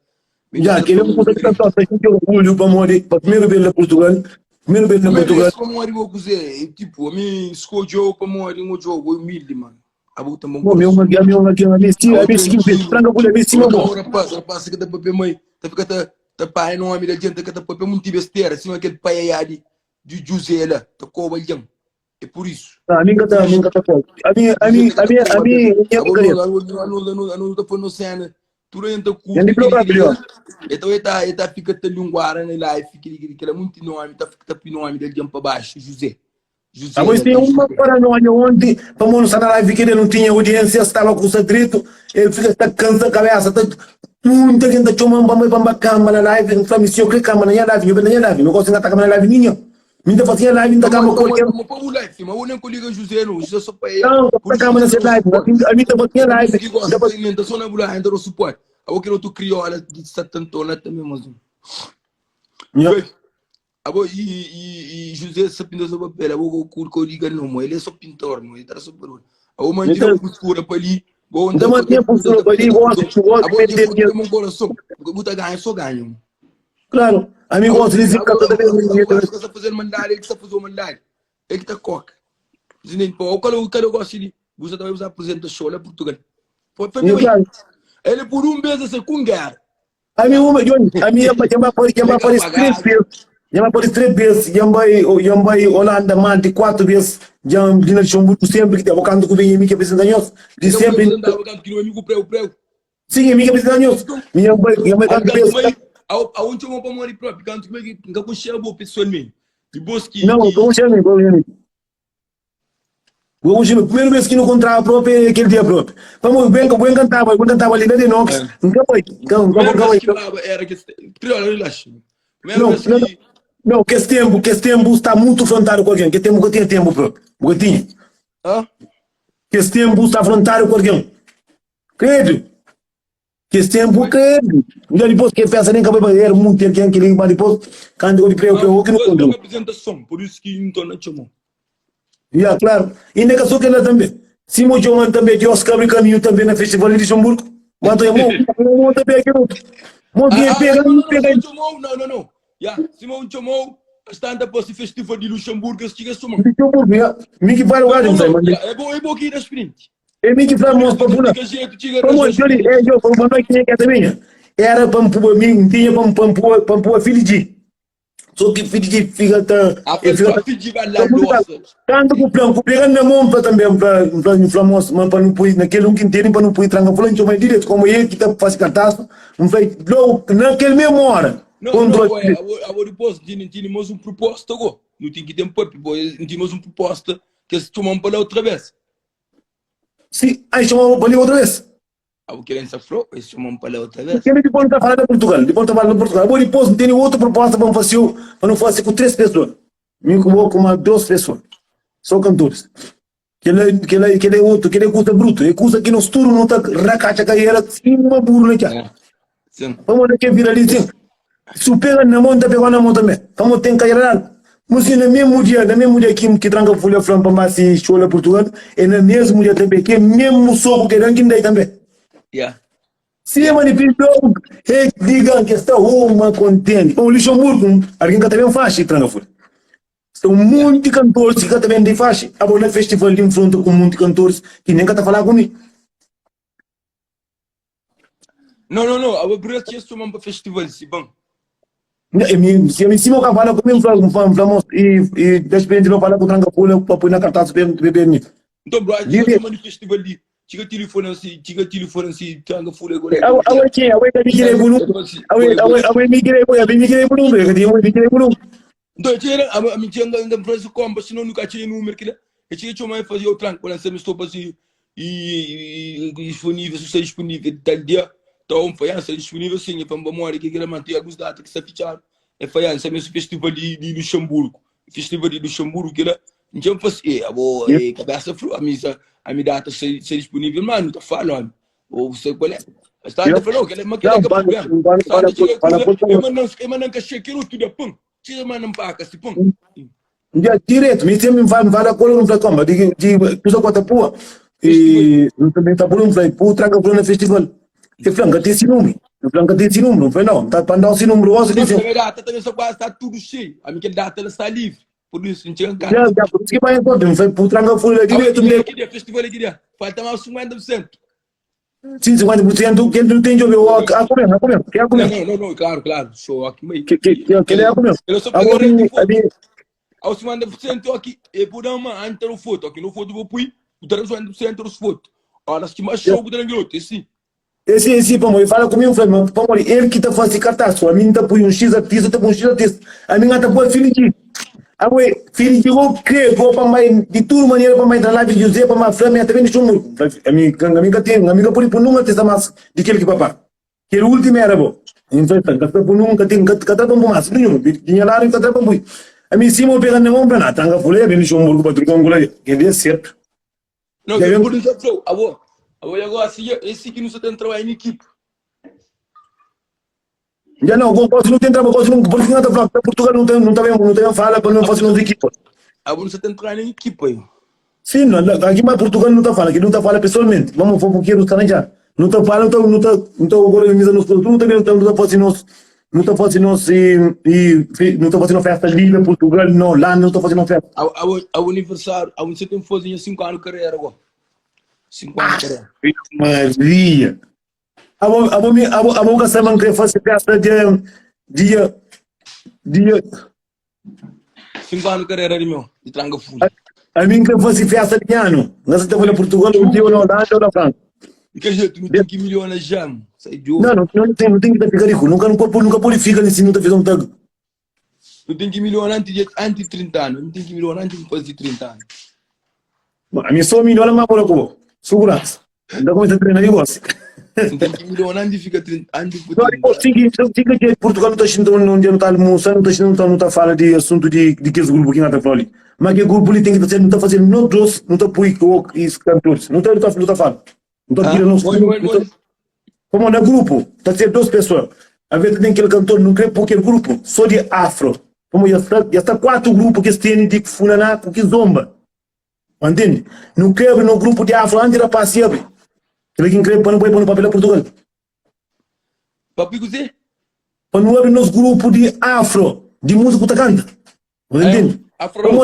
Ya, kel é un kuza ki ta ta xinti orgulhu pamodi pa primeru bês na Purtugal, primeru bês na Primeru Purtugal. bês pamodi bo kuzê, tipo, ami skodjeu pamodi N odjau bo é umildi, mano. Abo ten bon Bo, mi é un kurason. algen, ami é un algen, ami é si, Abo ami é si ki N pensa. trankilu. Tranka ku ami é sima Abo bo. rapaz, rapaz ki ta papia mai, ta fika ta ta panha nomi di algen, ta ka ta papia munti bestera, sima kel paiaiá di di Juzé la, ta koba algen. É por isso. Não, ami nka ta, ami nka ta pode. Ami, ami, ami, ami, minha Abo brincadeira. nos, abo nos, abo nos ta fazendo cena. Tudo entra Yan di curto, bloga bilhão. Então ele tá, ele tá fica ta linguara na live, que que que é muito nome, tá fica tá nome dele de para baixo, José. José. Abo tem uma paranoia ontem, para mano estar na live que ele não tinha audiência, estava com o grito, ele fica tá cansa a cabeça, tá muita gente tá chamando para para cama na live, não sabe se eu quero cama na minha live, eu na minha live, não gosto de estar cama na live ninguém. Mi ta fasi live, mi ta kama qualquer. Mas pa bu live, mas eu nem liga José não, José só pa ele. Não, ta kama na seu live, a mi ta fasi live. Que gosta de mim, só na bula, entra no suporte. Eu quero outro crioula de satantona também, mas. Abo e, e, e José só pinta só papel, abo o que liga não, ele é só pintor, não, ele tá só por. Abo mantinha uma postura para ali. Bom, Então mantinha postura para ali, gosto, gosto, Abo tinha um coração, porque ganha, só ganha. Claro, a mim gosto de dizer que toda vez que está fazendo maldade, ele que está fazendo maldade. Ele que está coca. Dizendo, pô, o cara, o cara gosta de. Você também você apresenta show lá em Portugal. Foi, foi bem. Ele por um mês assim, com guerra. A mim, uma, a mim, já vai por, já vai por três vezes. Já vai por três vezes, já vai, já vai Holanda, Mante, quatro vezes, já de na Luxemburgo sempre que tem, o canto que vem a mim que apresenta nós, de sempre. O canto que não é amigo preu, preu. Sim, é mi que apresenta nhos. Minha mãe, minha mãe canto bem. Aonde eu vou para morrer próprio, canto como é que nunca conheci boa pessoalmente. E bos que Não, como chama, como chama. Como chama, primeiro vez que não encontrava próprio é aquele dia próprio. Vamos, bem, bem cantava, bem cantava ali na Denox. É. Nunca foi. Então, nunca Primeira foi. vez que brava era que Triola, relaxa. Primeira Não, vez não, que não, que esse tempo, que esse tempo está muito afrontado com alguém, que tempo que eu tinha tempo próprio. Eu tinha. Hã? Que esse tempo está afrontado com alguém. Credo. Que esse tempo, credo. Já depois que festa nem acabou era muito tempo que ele mas depois quando eu preu preu que não Foi uma contou. apresentação, por isso que então não chamou. Yeah, claro. E nega só que ela também. Simon Joman também, Deus que abre caminho também na Festival de Luxemburgo. Mas eu mou também aqui outro. Mou Ah, ah, pega, não, não, pega. não, chamou, não, não, não. Yeah, Simão chamou, está andando para o festival de Luxemburgo, esse chega chamou. Luxemburgo, yeah. Mi que vai lugar, Não, não sei, não, mas yeah, é bom, é bom que ir na sprint. é mi que fala mos para pula. Fica jeito, chega Como na Joli, é eu, como não tinha que também. Era para pôr mim, tinha para para pôr para pôr filho de. Só que filho de fica tá, A ele fica filha vai lá, nossa. Tanto que o plano, pegando na mão para também para para inflamar, mas para não pôr naquele um que inteiro para não pôr tranca fulano, mas direito como ele que tá faz cartaz, não foi logo naquele mesmo hora. Não, Quando não, é, agora depois tínhamos um proposta agora. Não tem que ter um tínhamos um proposta que se chamam para lá outra vez. Sim, aí chamou para ali outra vez. A criança falou, eles chamam para lá outra vez. Porque depois não está falando de Portugal, depois não está falando de Portugal. Agora depois não tem outra proposta para fazer, para não fazer com três pessoas. Me vou com mais duas pessoas. Só cantores. Que ele, que ele, que ele é outro, que ele é custa bruto. É custa que nos turnos não está racacha carreira, sim, uma burra aqui. É. Sim. Vamos ver que viraliza. Se pega na mão, tá pegando na mão também. Vamos ter que carregar. Mas no mesmo dia, no mesmo dia que, que tranca folha flampa, mas se chola Portugal, é no mesmo dia também, que é mesmo soco que dá que também. Yeah. Sim, mano, logo, é, digam que está uma contente. Bom, o Luxemburgo, alguém que também faz, tranca folha. São um monte de cantores que também de faixa. Agora no festival de enfronta com um monte de cantores que nem tá falar comigo. Não, não, não. A Bruna tinha chamado para festival, se bom. Mi, si mi sima ka fala ku mi, N fla, N fla, N fla mos, i, i da spirienti pa fala ku tranka fulha pa pui na kartas pa pa pa mi. Nton, bro, txiga Diretu. txoma di festival di, txiga tilifona si, txiga tilifona si, tranka fulha ku Awe, awe ki, awe ka mi kire bu númeru. Awe, awe, awe mi kire bu, awe mi kire bu númeru, ka ti, awe mi kire bu númeru. Nton, txiga, ami, ami txiga, N fla si konpa, si no nu ka txiga númeru kila, e txiga txoma e fla, yo tranka fulha, N sa mi sto pa si, i, i, disponível, si sta disponível tal dia, Então, foi essa disponível sim, e foi uma que queria manter alguns datas que está fechado. E foi essa mesmo festival de, de Luxemburgo. Festival de Luxemburgo que lá, então faz, e a boa, e cabeça fru, a missa, a minha data ser, ser disponível, mano, tá falando, ou você qual é? Está a falar, que mas que é que problema. Está a dizer que eu mando, eu mando cachê que outro dia pum. Tira mano paca, se pum. Nha diretu, mi sempre mi fala, mi fala kola, mi fala koma, di di kusa kota pua. E mi também tá por um fala, pô, traga por na festival. E fala, nunca tem esse número. Eu falo, nunca tem esse número. Eu falei, não, tá para dar esse número, você Não, tem também data também só quase está tudo cheio. A minha data ela está livre. Por isso, não tinha Já, já, por isso que vai em conta. Eu falei, pô, traga folha Ah, direto, que me dia, que dia, festival que dia? Falta mais 50%. Sim, 50%, que ele não tem de ouvir, a comer, a comer, que a Não, comer. não, não, não, claro, claro. Show aqui, meio. Que, que, que, que ele é a comer. Eu só Agora, peguei de foto. ali, Ao 50% aqui, e por uma antes o foto, aqui no foto vou pôr, botar 50% os foto. Horas que mais show botar aquele outro, esse. Esse, esse, pô, ele fala comigo, falei, mas, pô, ele que tá fazendo cartaz, a mim tá põe um X artista, tá põe um X artista, a mim tá põe filho de. Ah, ué, filho de vou crer, vou para mãe, de toda maneira para mãe entrar lá de José, para mãe Flamengo, também deixou muito. A mim, a mim que tem, a mim que pode pôr nunca artista mais de aquele que papá. Aquele último era bom. Então, tá, tá por nunca tem, que tá bom mais, nenhum, tinha lá, que tá bom. A mim, sim, vou pegar na mão para nada, tanga folha, bem deixou um burgo para trocar um gol que é certo. Não, eu por isso falou, avô, avô, agora assim, esse que não se tem trabalho em equipe. Já não, quase não tem trabalho, quase não, porque não tá falando, Portugal não tem, não tá bem, não tem fala para não fazer nossa equipa. Avô não se tem trabalho em equipe aí. Sim, não, aqui mais Portugal não tá falando, aqui não tá falando pessoalmente. Vamos for porque não está já. Não tá falando, não tá, não tá, não tá organizando nosso produto, não tá, não tá, não tá fazendo nosso, não tá fazendo nosso e, e não tá fazendo festa ali na Portugal, não, lá não tá fazendo festa. Ao, ao, ao aniversário, ao você tem fazer 5 anos de carreira agora. 5 anos de carreira. Maria. Abo, abo, abo, abo que sabe que fazer festa dia, dia, dia. 5 anos de carreira de meu, de tranca folha. A mim que fazer festa de ano. Nós estamos na Portugal, um dia na Holanda ou na França. E que jeito, não tem que milhões já, sai de Não, não, não tem, não tem que ficar rico. Nunca, nunca, nunca pode ficar nesse, nunca fiz um tag. Não tem que milhões antes de, antes de 30 anos. Não tem que milhões antes de fazer 30 anos. A mim só milhões mas agora como? Segurança. Ainda começa a treinar e gosta. Não tem que milhões antes de ficar 30 antes de Não, 30 sim, sim, que Portugal não está sentindo, não está almoçando, não está sentindo, não está falando de assunto de, de que esse grupo que não está falando ali. Mas que grupo ali tem que fazer, não está fazendo, não trouxe, não está põe isso cantores, não está, não está, não está falando. Não está tirando, não está, como no grupo, está sendo duas pessoas. Às vezes tem aquele cantor, não quer porque grupo, só de afro. Como já está, já está quatro grupos que têm de funaná, que zomba. Entende? Não quer no grupo de afro, antes da passe abre. Ele que quer para não pôr no papel a Portugal. Papi Guzê? Para não abrir nosso grupo de afro, de música que canta. Entende? Afro. Como,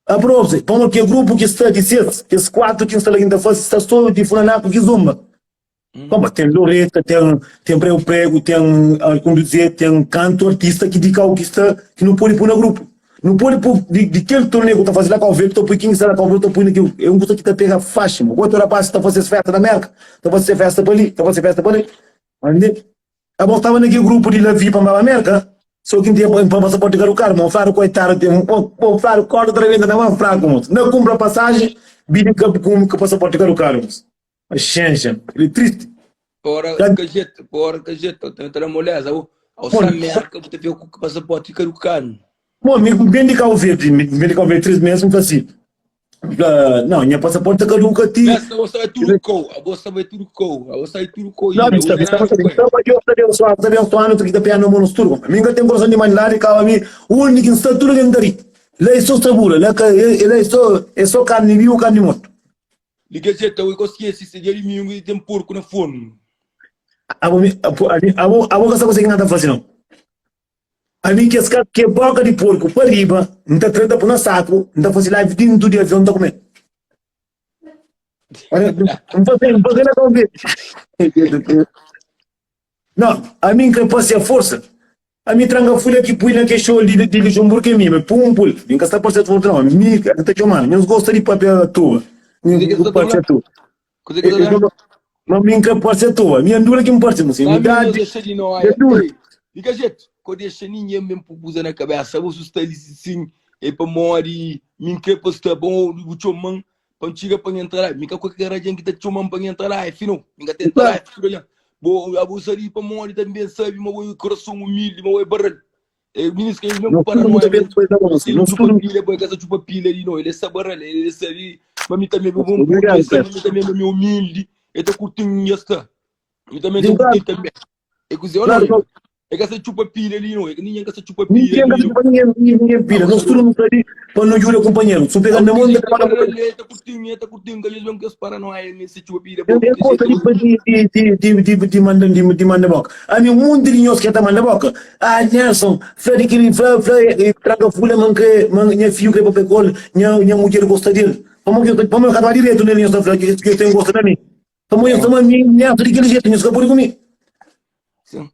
afro, como que grupo que está de seis, que esses quatro que está lá ainda faz, está só de funaná, que zomba. Como tem Loreta, tem, tem Prego Prego, tem como dizer, tem canto artista que diz que está, que não pode pôr no grupo. Não pode pôr, de, de aquele torneio que está fazendo lá com o verde, estou quem está lá com o verde, estou pondo aqui. É um custo que está pegando faixa, mano. Outro rapaz está fazendo festa na América, está fazendo festa para ali, está fazendo festa para ali. Entende? A bom estava naquele grupo de Lavi para a América, só que não tinha passaporte de caro, mano. Flávio, coitado, tem um, o Flávio, corta tremenda na mão, fraco, mano. Não compra passagem, bicho com com passaporte de caro, mano. Paciência, ele é triste. Porra, cajeta, porra, cajeta, tenta dar moleza. Ao América, vou ter que o passaporte caducado. Bom, me vem de Cabo Verde, me vem de Cabo Verde três meses, me falou assim, não, minha passaporte caduca ti. Essa bolsa vai tudo com, a bolsa vai tudo com, a bolsa vai tudo com. Não, está bem, está bem, está bem, está abençoado, está abençoado, tu que está pegando no turco. A mim que tem coração de mandar e calma, o único que está tudo dentro ali. Lá é só sabura, lá é só, é só carne viva, carne morta. Di kel jetu, abo ka skese se dia dimingu i ten porku na fornu. Abo, abo, abo ka sa kuse ki N ta fase nau. Ami kes ka ke boka di porku pa riba, N ta tra, N ta pui na saku, N ta fase live dintu di avion, N ta kume. N fase, N fase na Cabo Verde. Não, ami N kre pasia forsa. Ami tranka fulha ki pui na ke xol di di Luxemburgo é mi, ma pum pul. Mi ka sta parse forte não, mi ka ta txomanu. Nhos gosta di papia à toa. Mi Kuzê ki ka sta ta parse fla? à toa. Kuzê ki sta ta fla? Ma mi ka parse à toa. Mi andura ki mi parse, mas mi Ami nhos idade dexa di dja noia. dura. Ei, di ka jetu, ko dexa ninguém ben pô kuza na kabesa. Bo su sta li sin, é pamodi mi n kre pa sta bom, bu txoman Pa N txiga pa N entra la, mi ka kwe ker algen ki ta txoma-m pa N entra la, fi nau, mi ka ta entra la, fi tudu algen. Bo, abo sa di pamodi tanbe N sabe ma bo é kurason umildi, ma bo é barral. E minis ka es ben ku Nos tudu nu ta paranoia, ben ma depois da es onsi. Nos txupa tudu. pilha, bo é ka sa txupa pilha di nau, el é sa barral, el é sabe ma mi tanbe bo é un putu, Obrigadu, el sabe ma Pedro. mi tanbe ma mi é umildi, el ta kurti-m, nha sta. Mi tanbe N ta Di kurti-l tanbe. É kuzê, ô Claro, nau, É ka sa txupa pilha li no, é ka ninguém ka sa txupa pilha Ninguém ka li sa no. txupa ninguém, ninguém pilha. Abo Nos sa tudu nu sta li pa nu djuda kunpanheru. Su pega Abo na ki mon, ta jeito pega na barra mon. li, ta curtinho, ta curtinho, ka nhos ben ku es paranoia nesse txupa pilha, bo El ki gosta jeito di, di, di, di, di, di manda, di, di manda boka. Ami, munti di nhos ke ta manda boka. Ah, Nelson, fla di kili, fla, fla, e, tranka fulha, ma N kre, ma nha fiju kre papia ku el, nha, nha mudjer gosta del. Pamo ki, pamo el ka ta ba diretu nel, nhos ta fla ki, ki ten gosta na mi. Pamo nhos ta ma mi, Nelson, di kili jetu, nhos ka pudi ku mi. Sim.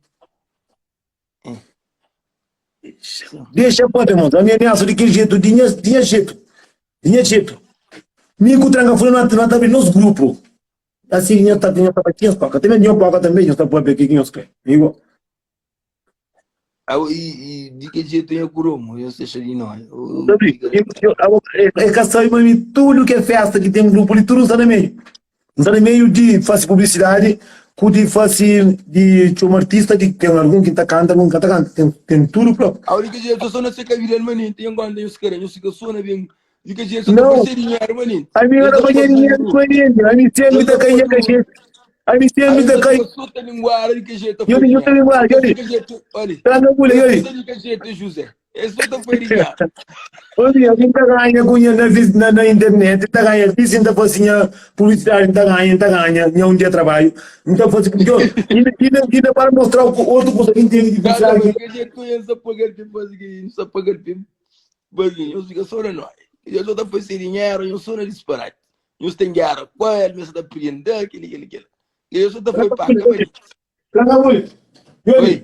Dexa papia, mos. Ami ameaça di kel jetu, di nha, di nha jetu. Di nha jetu. Mi ku tranka fula na, na ta abri nos grupo. Assim, nha ta, nha ta bati nhas poca. Também nha poca também, nhos ta papia ki nhos kre. Igual. Ah, e, e di que jeito nha kuromo, eu deixa de nós. Ta abri. É ka sabe, mas mi tudo que é festa que tem um grupo ali, tudo está na meio. N sta na meiu di fase publisidadi ku di fase di txoma artista di ten algun ki ta kanta algun ki ka ta kanta ten ten tudu propi. Aw di ki jetu so na se kabidal manenti nha gonda nhos kre nhos fika so na ben di ki jetu so ta Nau parse dinheru manenti ami nhos ka ta ta panha pa dinheru duru manenti ami sempri nhos ta ta kai pa nha duru kaxeti ami sempri ami ta ta kai fika so ta linguara di ki jetu ta Yoli fai nhu ta dinheru linguara nhos yoli di ki jetu oli tranka bula nhos yoli ta di ki jetu José es so ta fai dinheru. Oi, ami ta ganha ku nha na, na, na internet, ta ganha visi, ta fasi nha publicidade, ta ganha, ta ganha, nha um dia trabalho, ta fasi porque ainda, ainda, ainda para mostrar o outro coisa que entende de Cada publicidade. vez que a gente conhece a pagar que faz que não sabe pagar que mas eu fica só na nós. Eu só tá fazendo dinheiro, eu só na disparate. Eu tem guerra com ele, mas tá pedindo aquele, aquele, aquele. Eu só tá foi paga, mas Oi.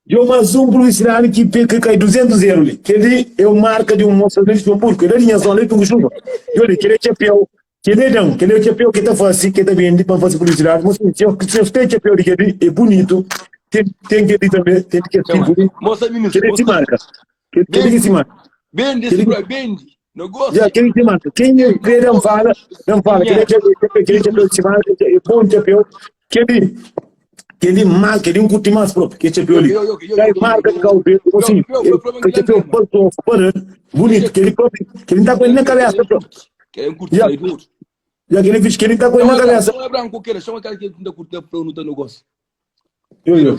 Deu mais um publicidade que, que cai 200 euros li. Kel-li é o marca de um moça de Luxemburgo. Kel-li é de nha zona, li Tunguxuba. Olha, kel-li é chapéu. Kel-li é dan. Kel-li é chapéu que ta fase, que ta vende para fazer publicidade. Mas se eu, se eu tenho chapéu de kel-li, é bonito. Tem, tem kel-li também, tem que tipo de. Moça, menino, Kel-li é de marca. Kel-li é de marca. Vende esse bro, vende. Negócio. Já, quem te marca? Quem crê não fala, não fala. Quem é chapéu de marca, é bom chapéu. Kel-li, kel-li mais, kel-li um curte mais próprio, que chapéu ali. Cai marca de Cabo Verde, assim, que chapéu baltou, parado, bonito, que ele próprio, que ele tá com ele na cabeça próprio. Já, já que ele fiz, que ele tá com ele na cabeça. Chama branco que chama aquele que não curte para não ter negócio. Eu, eu.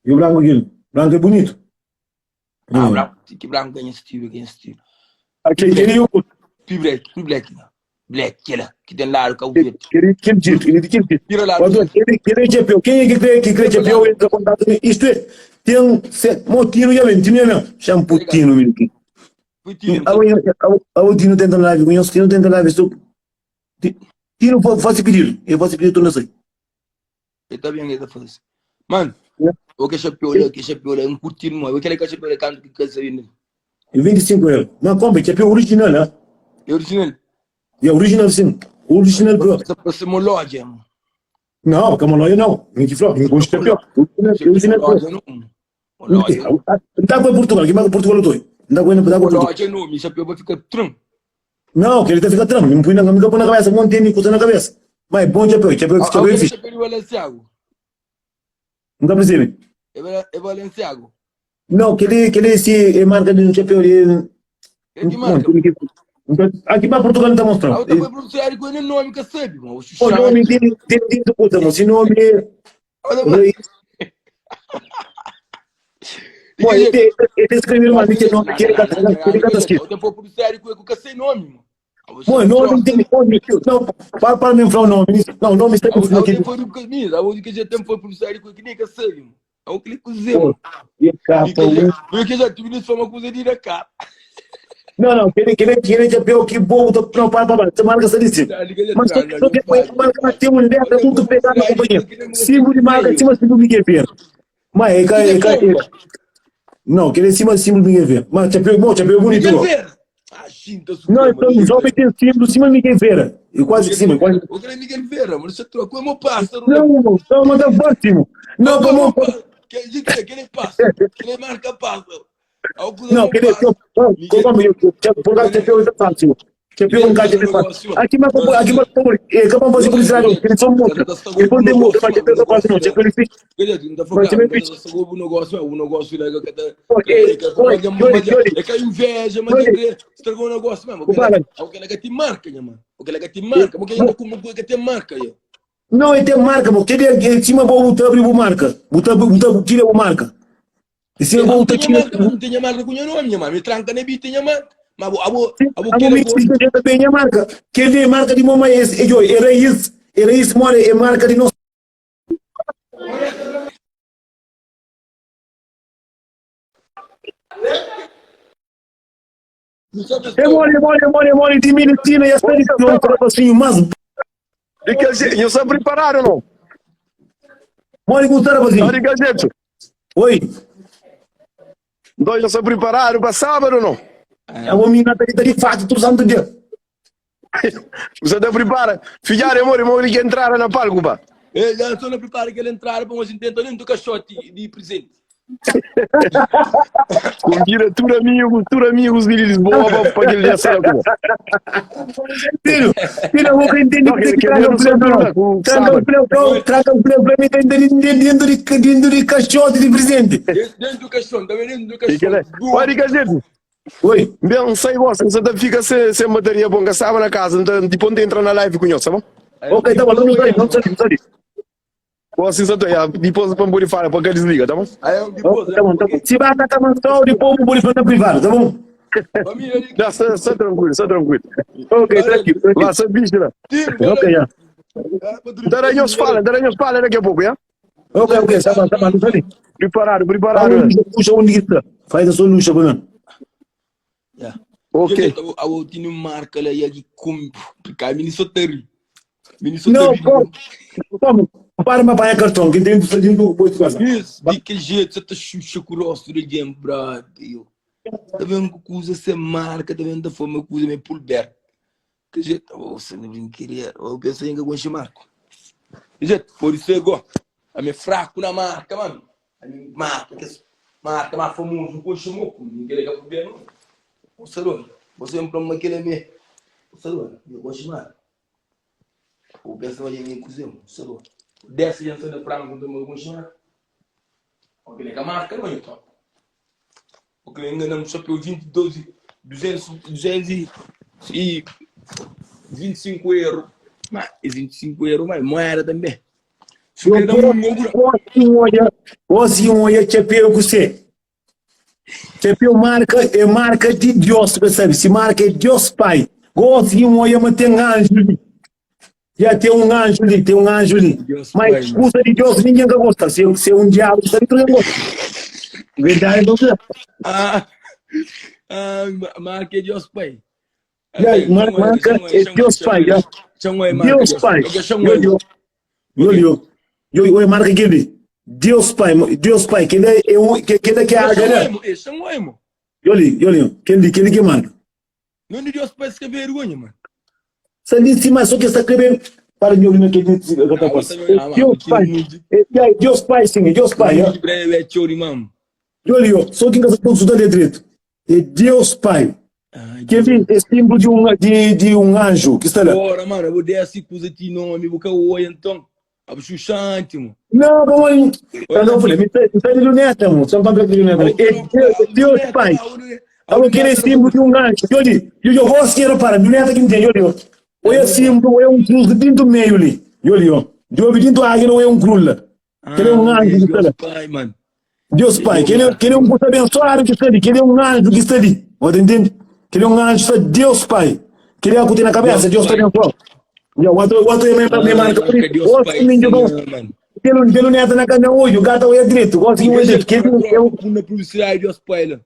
E o branco aquele, branco é bonito. Ah, branco, que branco ganha estilo, ganha estilo. Aquele que eu curto. Pi black, pi black, não. Black, aquela que tem lado Cabo Verde. Aquele aquele jeito, aquele aquele jeito. Tira lá. Aquele aquele chapéu, quem é que crê que crê chapéu entra contato com isto é. Tem um set, mo tino já vem, tino já vem. Shampoo tino meu aqui. Awo tino tenta live, conheço tino tenta live, estou Tino faz pedido, eu faço pedido, tu não sei. Ele tá bem, ele tá fazendo. Mano, o que chapéu ali, o que chapéu ali, um curtindo, mano. O que ele chapéu ali, canto que quer saber. E 25 euros. Não, compra, chapéu original, né? É original? É original, sim. Original, bro. Essa parece uma loja, mano. Não, que é uma loja não. Nem que flor, nem gosto de chapéu. Original, loja não. Loja. Não tá com Portugal, que mais com Portugal eu tô. Não tá com, não tá com Portugal. Loja não, meu chapéu vai ficar trum. Não, que ele tá fica tram, me põe na, me põe na cabeça, não tem coisa na cabeça. Mas é bom chapéu, chapéu, chapéu é fixe. Chapéu de Balenciaga. Não tá percebendo? É Balenciaga. Não, que ele, que ele se é marca de um chapéu de. É que marca? Aqui para Portugal não tá mostrando. Ah, eu também com ele nome que sabe, mano. O nome tem tem tem coisa, mas se nome é. Pô, ele, ele escreveu uma que nome que ele tá que ele tá escrito. Eu vou publicitário com que sem nome, mano. Pô, nome tem nome, não, para para me falar o nome. Não, o nome está com aqui. Foi do caminho, a única que já tem foi publicitário com que nem que sabe, mano. É um clique zero. E capa, Eu que já tive isso foi uma coisa de cá. Não, não, querer, querer, querer chapéu que bobo, não, para, para, para, você marca essa lista. Mas só que, só que a marca tem um letra muito pesada, companheiro. Símbolo de marca, acima símbolo de guerreiro. Ma é ka, Ki é ka, é pomba? Não, kel é sima símbolo Miguel Vera. Ma txapéu, bom, txapéu é bonitu Miguel gó. Vera? Ah, xinta Não, suprema, então, Miguel os homens Vera. têm símbolo sima Miguel Vera. É quase que Miguel sima, é quase. Vera. O que é Miguel Vera, mano? Você trocou, é meu pássaro, né? Não, irmão, não, mas tá forte, Não, Não, é como. meu pássaro. Que gente, aquele é pássaro. Aquele é marca pássaro. Ah, o Não, é meu quer dizer, pássaro. Miguel, como eu, por causa do chapéu é fácil. Chapéu é um Miguel gajo Vera é fácil. negócio, Aqui mas mano. aqui mas como é capaz de fazer publicidade, eles são Cada monstros. tá Eles o podem monstro, negócio, mas mano. chapéu O é fácil não, negócio, chapéu é difícil. Quer dizer, não tá Mas focado, chapéu é não tá difícil. estragou o negócio, o negócio lá que tá Ok, que oi, oi, oi, é que a inveja, mas oi, que estragou o negócio mesmo, o aquela Balan. aquela que te marca, nha, mano. Aquela que te marca, porque ainda como que te marca, eu. Não, ele tem marca, mano. Que ele é em cima vou botar abrir o marca. Botar botar tira o marca. Em cima vou Não botar tinha tira. marca, não tinha marca com o nome, nha, mano. Me tranca nem bi tinha marca. Mas abo abo A querer momento que também é marca. Que ele é marca de mamãe, esse é é raiz, é raiz mora, é marca de nosso. Não sabe É mole, é mole, é mole, é mole de medicina e essa de não assim, mas De que jeito? Eu sou preparado ou não? mole com Tá rapazinho. de que jeito? Oi, Então eu sou preparado para sábado ou não? a menina tá de fato todo santo dia. Você tá prepara? Filhar, amor, irmão, ele quer entrar na palco, pá. Eh, já estou na prepara que ele entrar para a gente tentar dentro do caixote de presente. Convida tudo amigos, tudo amigos de Lisboa para para aquele dia será como. Filho, filho, eu vou entender Não, que que- que traga eu o não sou plantão. com Traga o sábado. plantão, traga o plantão, me tá entendendo dentro de dentro de caixote de presente. Dentro dentro do caixão, também dentro do E que caixão. ele- Olha, de que jeito? Oi. Bem, sei você, você tá fica sem, sem bateria bom, que sábado na casa, então depois entra na live com nós, tá bom? Ok, tá bom, não sai, não sai, não sai. Você só tá, depois para poder falar, para que desliga, tá bom? Aí eu depois, Tá bom, tá bom. Se vai tá mansão, depois vou pôr privado, tá bom? Família ali, Não, só, só tranquilo, só tranquilo. Ok, tranquilo, tranquilo. Lá, só bicho lá. tiro, Ok, já. Daranhos fala, Daranhos fala daqui a pouco, já? Ok, ok, tá bom, tá bom, não sai. Preparado, preparado. Puxa onde está. Faz a sua luxa para mim. Yeah. Ok. Eu eu tinha marca lá e aqui complicado, mini soteri. Mini Não, soteri. como? Como? Para me apanhar cartão, que tem que fazer um pouco de coisa. Isso, de que jeito você tá xuxa com o rosto de alguém, brother. Tá vendo que usa essa marca, tá vendo da forma que usa meio pulber. Que jeito, você não brincadeira. Eu pensei em que eu marco. Que jeito, por isso é igual. A minha fraco na marca, mano. A minha marca, que é marca mais famoso, com chamou, ninguém quer pulber, não. Você não, você é um problema que ele é meu. Você não, eu gosto de marca. Eu penso em mim, cozinho, você não. Desce gente de frango, não tem mais chamar. Ok, que a marca não é top. Ok, enganamos só pelo 22, 200, 225 euros. Mas 25 euros, mas moeda também. Se eu dar um Olha, você olha, chapéu com você. Chapéu marca, é marca de Deus, você sabe? Se marca é Deus Pai. Gosto de um olha, mas tem anjo ali. Já tem um anjo ali, tem um anjo ali. Deus Pai, Mas mano. custa de Deus, ninguém gosta. Se, se é um diabo, sabe que ninguém gosta. Verdade, não é? Ah, ah, marca é Deus Pai. Já, mar- marca é Deus Pai, já. Deus Pai. Eu, eu, eu, eu, eu, marca aquele. Deus Pai, Deus Pai, que ele é um, que que ele que é a galera. Eu li, eu li, que ele, que ele que marca. Não de Deus Pai escrever vergonha, mano. Se ali em cima só que está escrevendo para mim ouvir que ele diz que tá Deus Pai. É Deus Pai, sim, Deus Pai. Eu li, só que em casa consulta de direito. É Deus Pai. Que é símbolo de um, de, de um anjo que está lá. Ora, mano, eu vou descer coisa de nome, vou cair então. Abuchuchante, mano. Não, vamos aí. Não, falei, me está de luneta, mano. Só para de luneta. É Deus, Deus Pai. Eu quero símbolo de um anjo. Eu li, eu vou assistir para, luneta que me tem, eu li. Ou é símbolo, ou é um cruz dentro do meio ali. Eu li, ó. De ouvi dentro da águia, ou é um cruz lá. Que ele é um anjo que está Deus lá. Pai, mano. Deus Pai, que ele, é, que ele é um puta abençoado que está ali, que ele é um anjo que está ali. Você entende? Que ele é um anjo, está Deus Pai. Que ele é o que tem na cabeça, Deus Deus está Pai. abençoado. E o outro, o outro é mesmo, mesmo, Ah, marca, Deus outro Pai, nem jogou. sim, mano. Ele não entra na cana hoje, o gato é direito, gosta de um direito. Que ele é um Na publicidade, Deus Pai, lá.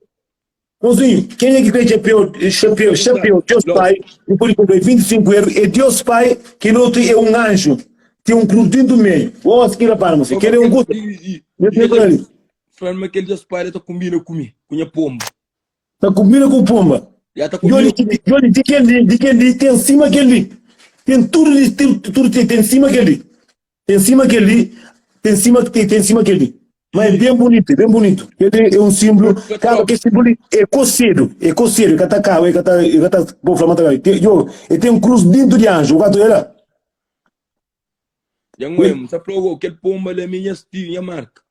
Mozinho, quem é que tem chapéu, chapéu, chapéu, Deus Pai, depois comprei 25 euros, é Deus Pai, que no outro é um anjo, tem um cruz dentro do meio. Ó, se queira para, mocinho, que ele é um gosto. Eu tenho por ali. Fla-m ma kel Deus Pai la ta konbina ku mi, ku nha ponba. Ta konbina ku ponba. Ya ta konbina ku mi. Djoli, di kel li, di kel li, ten sima kel li. Ten tudu li, ten tudu ten, ten sima kel li. Ten sima kel li, ten sima, ten, ten sima kel li. Ma é ben bunitu, é ben bunitu. Kel li é un sinblu, kaba kel sinblu li é kosedu, é kosedu, é ka ta kaba, é ka ta, é ka ta, bo fla ma ta kaba. Ten, djo, e ten krus dintu di anju, bu ka ta oja la? Dja N oja, N sa fla-u go, kel ponba la mi nha stilu, nha marka.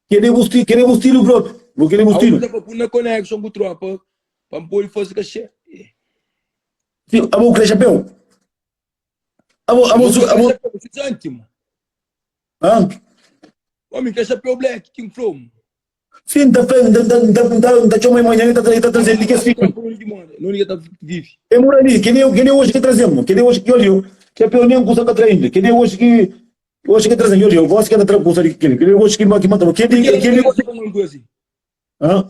Kel é bu stilu, kel é bu stilu propi, bo kel é bu Aos stilu. N ta fla, pui na connection ku tropa pa N pode fase kaxé. Si, abo bu kre xapeu? Abo, abo, Abo, abo. chapéu, precisante, mano. Hã? Homem, que chapéu black, que inflou, mano. Sim, tá tá tá tá tá txoma manhã, tá tá trazendo de que assim. Não tá vive. É mora ali, que nem que nem hoje que trazemos, que nem hoje que olha, chapéu nem custa que traindo, que nem hoje que hoje que trazemos, olha, voz que tá trazendo custa de que que nem hoje que que mata, que que que nem Hã?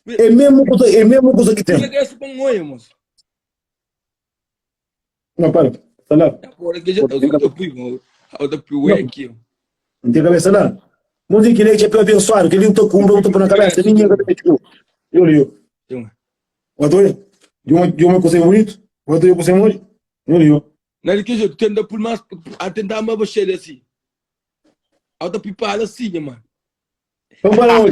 É mesmo coisa, é mesmo coisa que tem. Não, para. Tá lá. Agora que já eu fui, eu tô fui aqui. Não tem cabeça lá. Não tem que ele é abençoado, que ele não tá com um na cabeça, ninguém vai ter Eu li. Mas olha, de uma de uma coisa bonito, mas eu coisa bonito. Eu li. Não é que eu tenta por mais a tentar me baixar assim. Alta pipada assim, mano. Então para onde?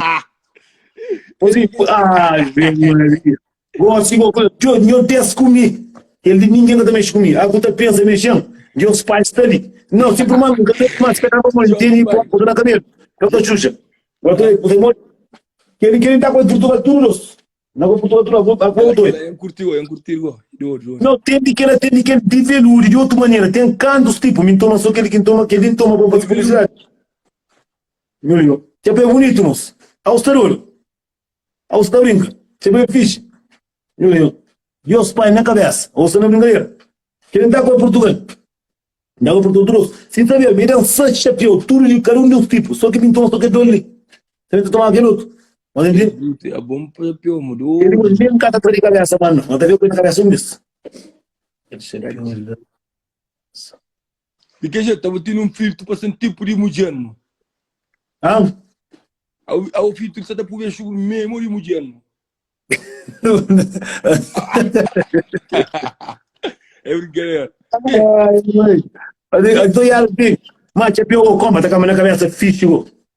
Pois é, ai, Maria. Gosto igual coisa. Deus, meu Deus comi. Ele ninguém nunca mexe comigo. Ah, tu pensa mexendo. Deus pai está ali. Não, sempre mano, nunca tem mais que nada mais tem pôr na cabelo. Eu tô xuxa. Eu tô, eu tô Que ele que ele tá com Portugal tudo. Não com Portugal tudo, a com outro. Eu curti, eu curti, Não, tem de que ela tem de que de veludo de outra maneira. Tem cantos tipo, me toma só aquele que toma, aquele toma bom para felicidade. Meu lindo. Txapéu bonito, moço. Aos ta dodu. Aos ta brinka. Txapéu é fixe. Meu lindo. Deus pai na cabeça. Aos ta na brincadeira. Querem dar com Portugal. Dá com Portugal trouxe. Sem saber, me dão seis chapéu, tudo de cada um dos tipos. Só que me toma só que dole. Você tem que tomar aquele outro. Mas entende? É bom chapéu, mudou. Ele nem cata de cabeça, mano. Não tá vendo na cabeça um mês. Aquele chapéu. Di ki jetu, abo tene un filtru pa sen tipu di mudjer, mo. Ah? Abo, abo filtru sa ta pui bexu memo di mudjer, mo. É brincadeira. Ai, mãe. Então, ya, assim, mas chapéu, como, tá com a cabeça fixe,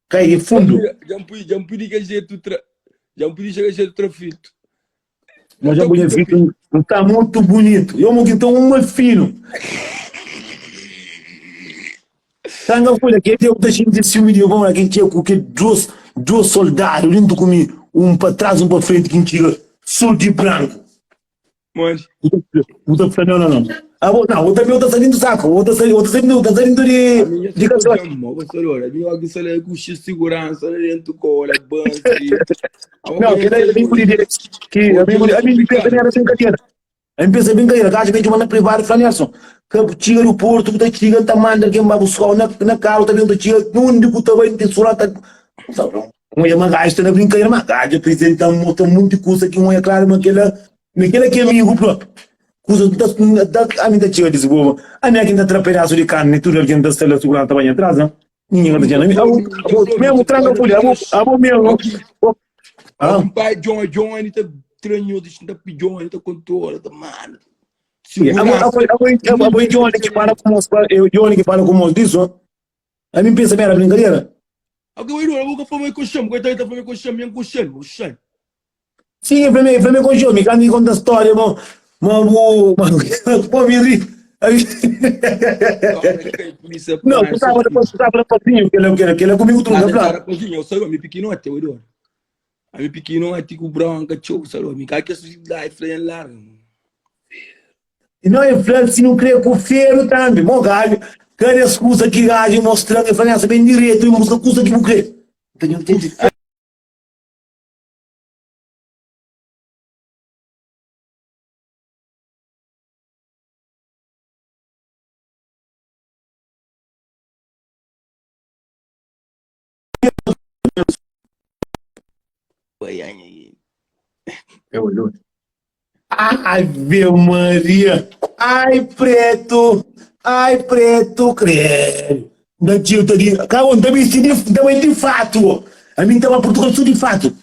cai de fundo. Já pui, já pui di ki jetu tra, já pui di ki jetu tra filtru. Mas já bonito, não tá muito bonito. Eu mo então um fino. Tanga folha que eu tá cheio de ciúme de bom, quem tinha com que dois dois soldados dentro comigo, um para trás, um para frente, quem tira só de branco. Mano. O tá falando, não, não, não. Ah, bom, não, o também tá saindo do saco, o tá saindo, o tá saindo, tá saindo de de caixote. A minha organização com segurança dentro cola, banco. Não, que daí eu de que a minha a minha pensa era brincadeira. A minha pensa brincadeira, gajo vem de uma privada, fala Nelson, que chega no Porto, que tá chega, tá manda quem vai buscar na na carro, tá vendo chega, onde que tá vai tem surata. Um é uma gajo tá na brincadeira, mas gajo apresenta mostra muita coisa que um é claro, mas aquela, aquela que é amigo próprio. Kusa da, da, a mim tá chega de boa. A minha quem tá tra pedaço de carne, tudo alguém tá sendo segurando tá banho atrás, né? Ninguém tá dizendo. Abo, mesmo tranca folha, abo, abo mesmo. Ah. O pai John, John, tá treinou, tá pedindo, tá controla, tá mano. Abo, abo, abo, abo, Johnny que fala com nós, eu Johnny que fala com nós disso. A mim pensa bem era brincadeira. Agora eu vou falar com o chamo, coitado, tá falando com o chamo, com o chamo, o chamo. Sim, eu falei, falei com o João, me me conta a história, mano, mano, mano, pô, me ri. Não, tu tava, tu tava rapazinho, que ele, que ele, que ele é comigo tudo, não, claro. Rapazinho, eu sou, me pequenote, eu adoro. A me pequenote com branca, tchau, sabe, me cai que esse lá, freia larga. E não é fla se não crê com ferro também, bom gajo, cada excusa que gajo mostrando, eu falei, bem direito, eu mostro a que não crê. Então, eu Ave Maria! Ai, preto! Ai, preto, credo! Da tio tá de. Cara, tá vestido de, tá de fato! Ami N ta ba Purtugal so di fatu.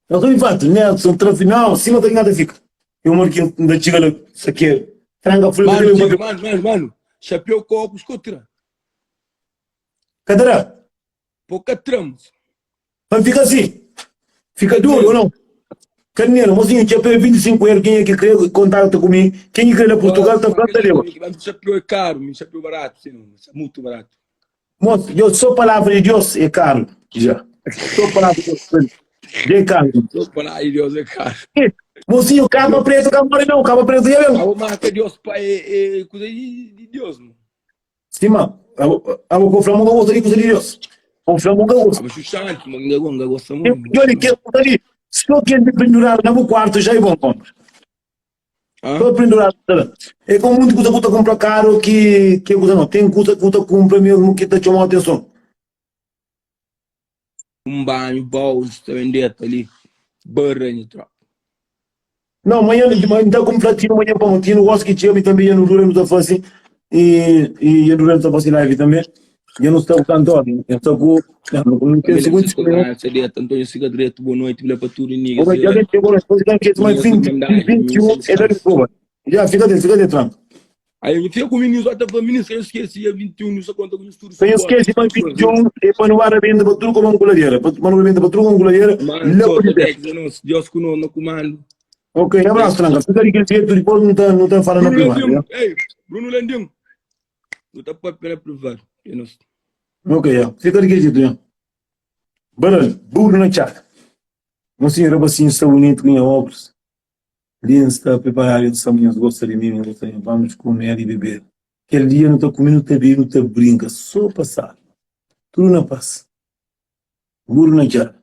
Não so di fatu, Nelson, tra não, sima ta ki ta fika. Eu moro ki N ta txiga la sakedu. Tranka fla Mano, txiga, mano, mano, mano, chapéu ku óculos ko tra. Ka ta da. Po ka tra, moço. Pa N fika asi. Fika duru ou não? Carneiro, mocinho, txapéu é 25 euro, kenha ki kre kontakta ku mi, ken ki kre la Purtugal ta fla ta leba. Txapéu é karu, mi txapéu baratu, sim, mutu baratu. Moço, Deus, só palavra de Deus é caro, já. Só palavra de Deus já é caro. Só palavra de Deus é caro. Mocinho, capa preto, capa morre não, capa preto já vem. Abo marca Deus pai é, é coisa de, de Deus, mano. Sima, abo, abo com Flamengo gosta de coisa de Deus. Com Flamengo gosta. Abo xuxante, mano, não gosta muito. Olha, que ali, só que ele pendurado no quarto já é bom compra. Só pendurado. É como muito coisa que tu compra caro que que coisa não. Tem coisa que tu compra mesmo que te chama a atenção. Um banho, bolso, também dentro ali. Barranho, tropa. Não, amanhã, amanhã tá com platino, amanhã para Montino, gosto que tinha, também ia no Dura, não tá fazendo, e e ia no Dura, não tá fazendo live também. Eu não estou com cantor, eu estou com. Não, não tem segundo. Antônio Siga Direto, boa noite, bila para tudo, nigga. Já chegou, depois que mais 20, 21, é da Lisboa. Já, fica dentro, fica dentro. Aí eu fico com o menino, só tá falando, menino, eu esqueci, dia 21, não só conta com isso tudo. Eu esqueci, mas 21, é para não arrebenta para tudo como uma coladeira. Para não arrebenta para tudo como uma coladeira. Mano, Deus com no comando. Ok, abraço, Tranca. Fica ali aquele jeito, depois não tá, não tá falando na privada. Ei, Bruno Landim. Não tá para privado. Eu não Ok, ya. Fica daquele jeito, ya. Baralho, burro na txaka. Mocinho, rapacinho sta bonito com nha óculos. Li sta preparado, el sta nhos gosta di mi, nhos gosta di mi. Vamos comer e beber. Kel dia nu ta kume, nu ta bebe, nu ta brinka, só pasadu. Tudo na paz. Burro na txaka.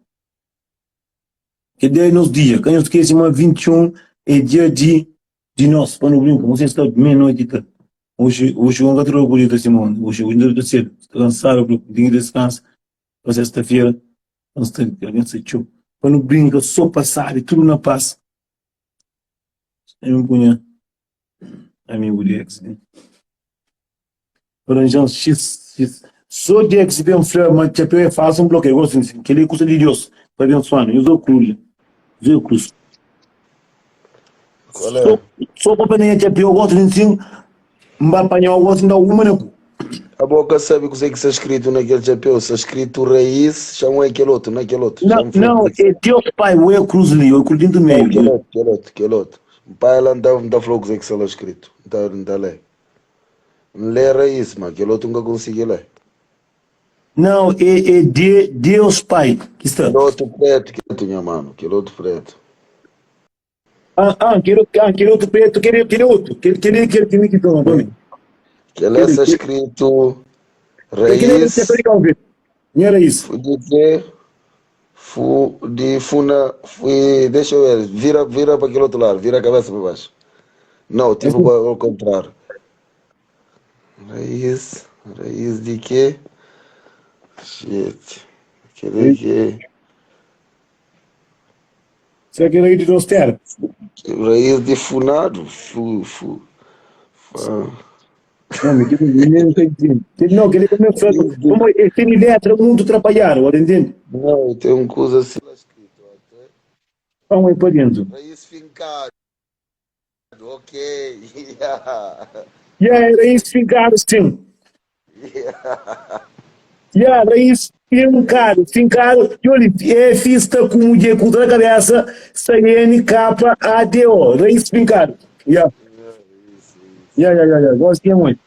Kel dia é nos dia. Ka nhos skese ma 21 é dia di di nos pa nu brinka. Você sta meia noite ta. Oxi, oxi un ka ta dura ta sima onti. Oxi, oxi nta cedu. Sta kansadu, ten ki diskansa. Pa sesta-fera, nu sta algen sta txeu. Pa nu brinka so pa sabi, tudu na pas. N punha amigu di ex li. Pa ranja-m xis, xis. So di ex ben fla ma txapéu é falsu, N blokia. Gosi, kel-li é kusa di Deus pa abensuanu. Nhos da kruz li. Nhos da kruz. Qual é? Só pa panha txapéu gosi di nsin, N ba panha-u gosi N da-u uma na ku. Abo ka sabe kuzê ki sta skritu na kel txapéu? Sta skritu Raiz, xa-m oi kel otu, na kel otu. Não, Xa-m fla não, ku é Deus Pai, o é cruz li, o é cruz dentro do Não, meio. kel otu, kel otu, kel otu. Pai la N ta, N ta fla-u kuzê ki sta la skritu. N ta, N ta lé. N lé Raiz, ma kel otu N ka konsigi lé. Não, é, é de Deus Pai que está. Kel otu pretu, kel otu, nha mano, kel otu pretu. Ah, ah, kel otu, ah, kel otu pretu, kel, kel otu, kel, kel, kel, kel ki toma, toma. Kel Kel, sta kel, skritu é kel Raiz. é de Cabo Verde. Nha raiz. Fu di ke? Fu di funa, fui, deixa eu ver, vira, vira para aquele outro lado, vira a cabeça para baixo. Não, tipo ao contrário. Raiz, raiz de quê? Shit. Aquele que Será que é raiz de nos terra? Raiz de funado, fu, fu, fa. Não, mas que não tem que não, que ele começou, como ele tem letra muito atrapalhada, entende? Não, tem um coisa assim lá escrito, até. Então é para dentro. Raiz fincado, ok. Yeah. Yeah, raiz fincado, sim. Yeah. Yeah, raiz fincado, fincado. E olha, é fista com mulher com na cabeça, C-N-K-A-D-O, raiz fincado. Yeah. Yeah, yeah, yeah, yeah. Gosto de muito.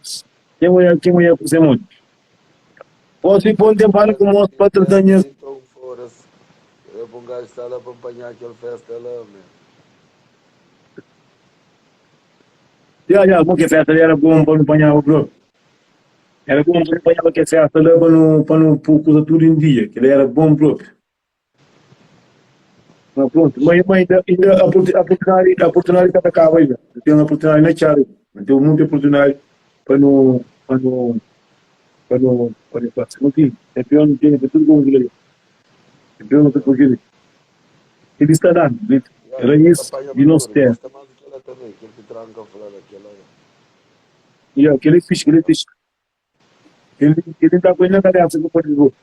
Tem mulher, tem mulher com muito. Gosto de pôr um tempo com o moço para tratar minhas. Então, foda-se. Era para um gajo estar lá para apanhar aquela festa lá, man. Ya, ya, mo ke festa era bom pa nu panhaba bro. Era bom pa nu panhaba ke festa la pa nu pa nu pô kuza tudo em dia. Kila era bom propi. Mas pronto, mas, mas ainda, ainda a oportunidade, a oportunidade ka ta kaba ainda. Tem uma oportunidade na txada. Tem muita oportunidade pa nu pa nu pa nu pa nu fase. Mas sim, é pior não tem, é tudo bom kila. É pior não tem porque ele está dando, raiz de nosso terra. E aquele fixe, aquele fixe. Ele, ele tá com ele na cabeça que pode dizer.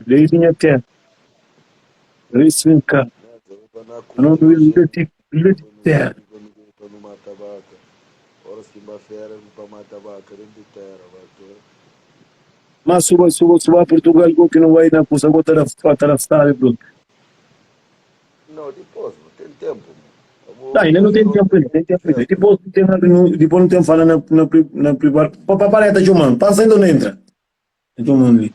Lei di nha téra, rei srinka, pa no lei di téra. Mas suba suba suba Portugal go ki no bai na kusa go ta da ta da sabi bro. Tá, ainda não tem tempo ainda, tem tempo ainda. Depois não tem no, depois não tem fala na na na privado. Pa pa pa ta chumando, passa ainda não entra. Tá chumando ali.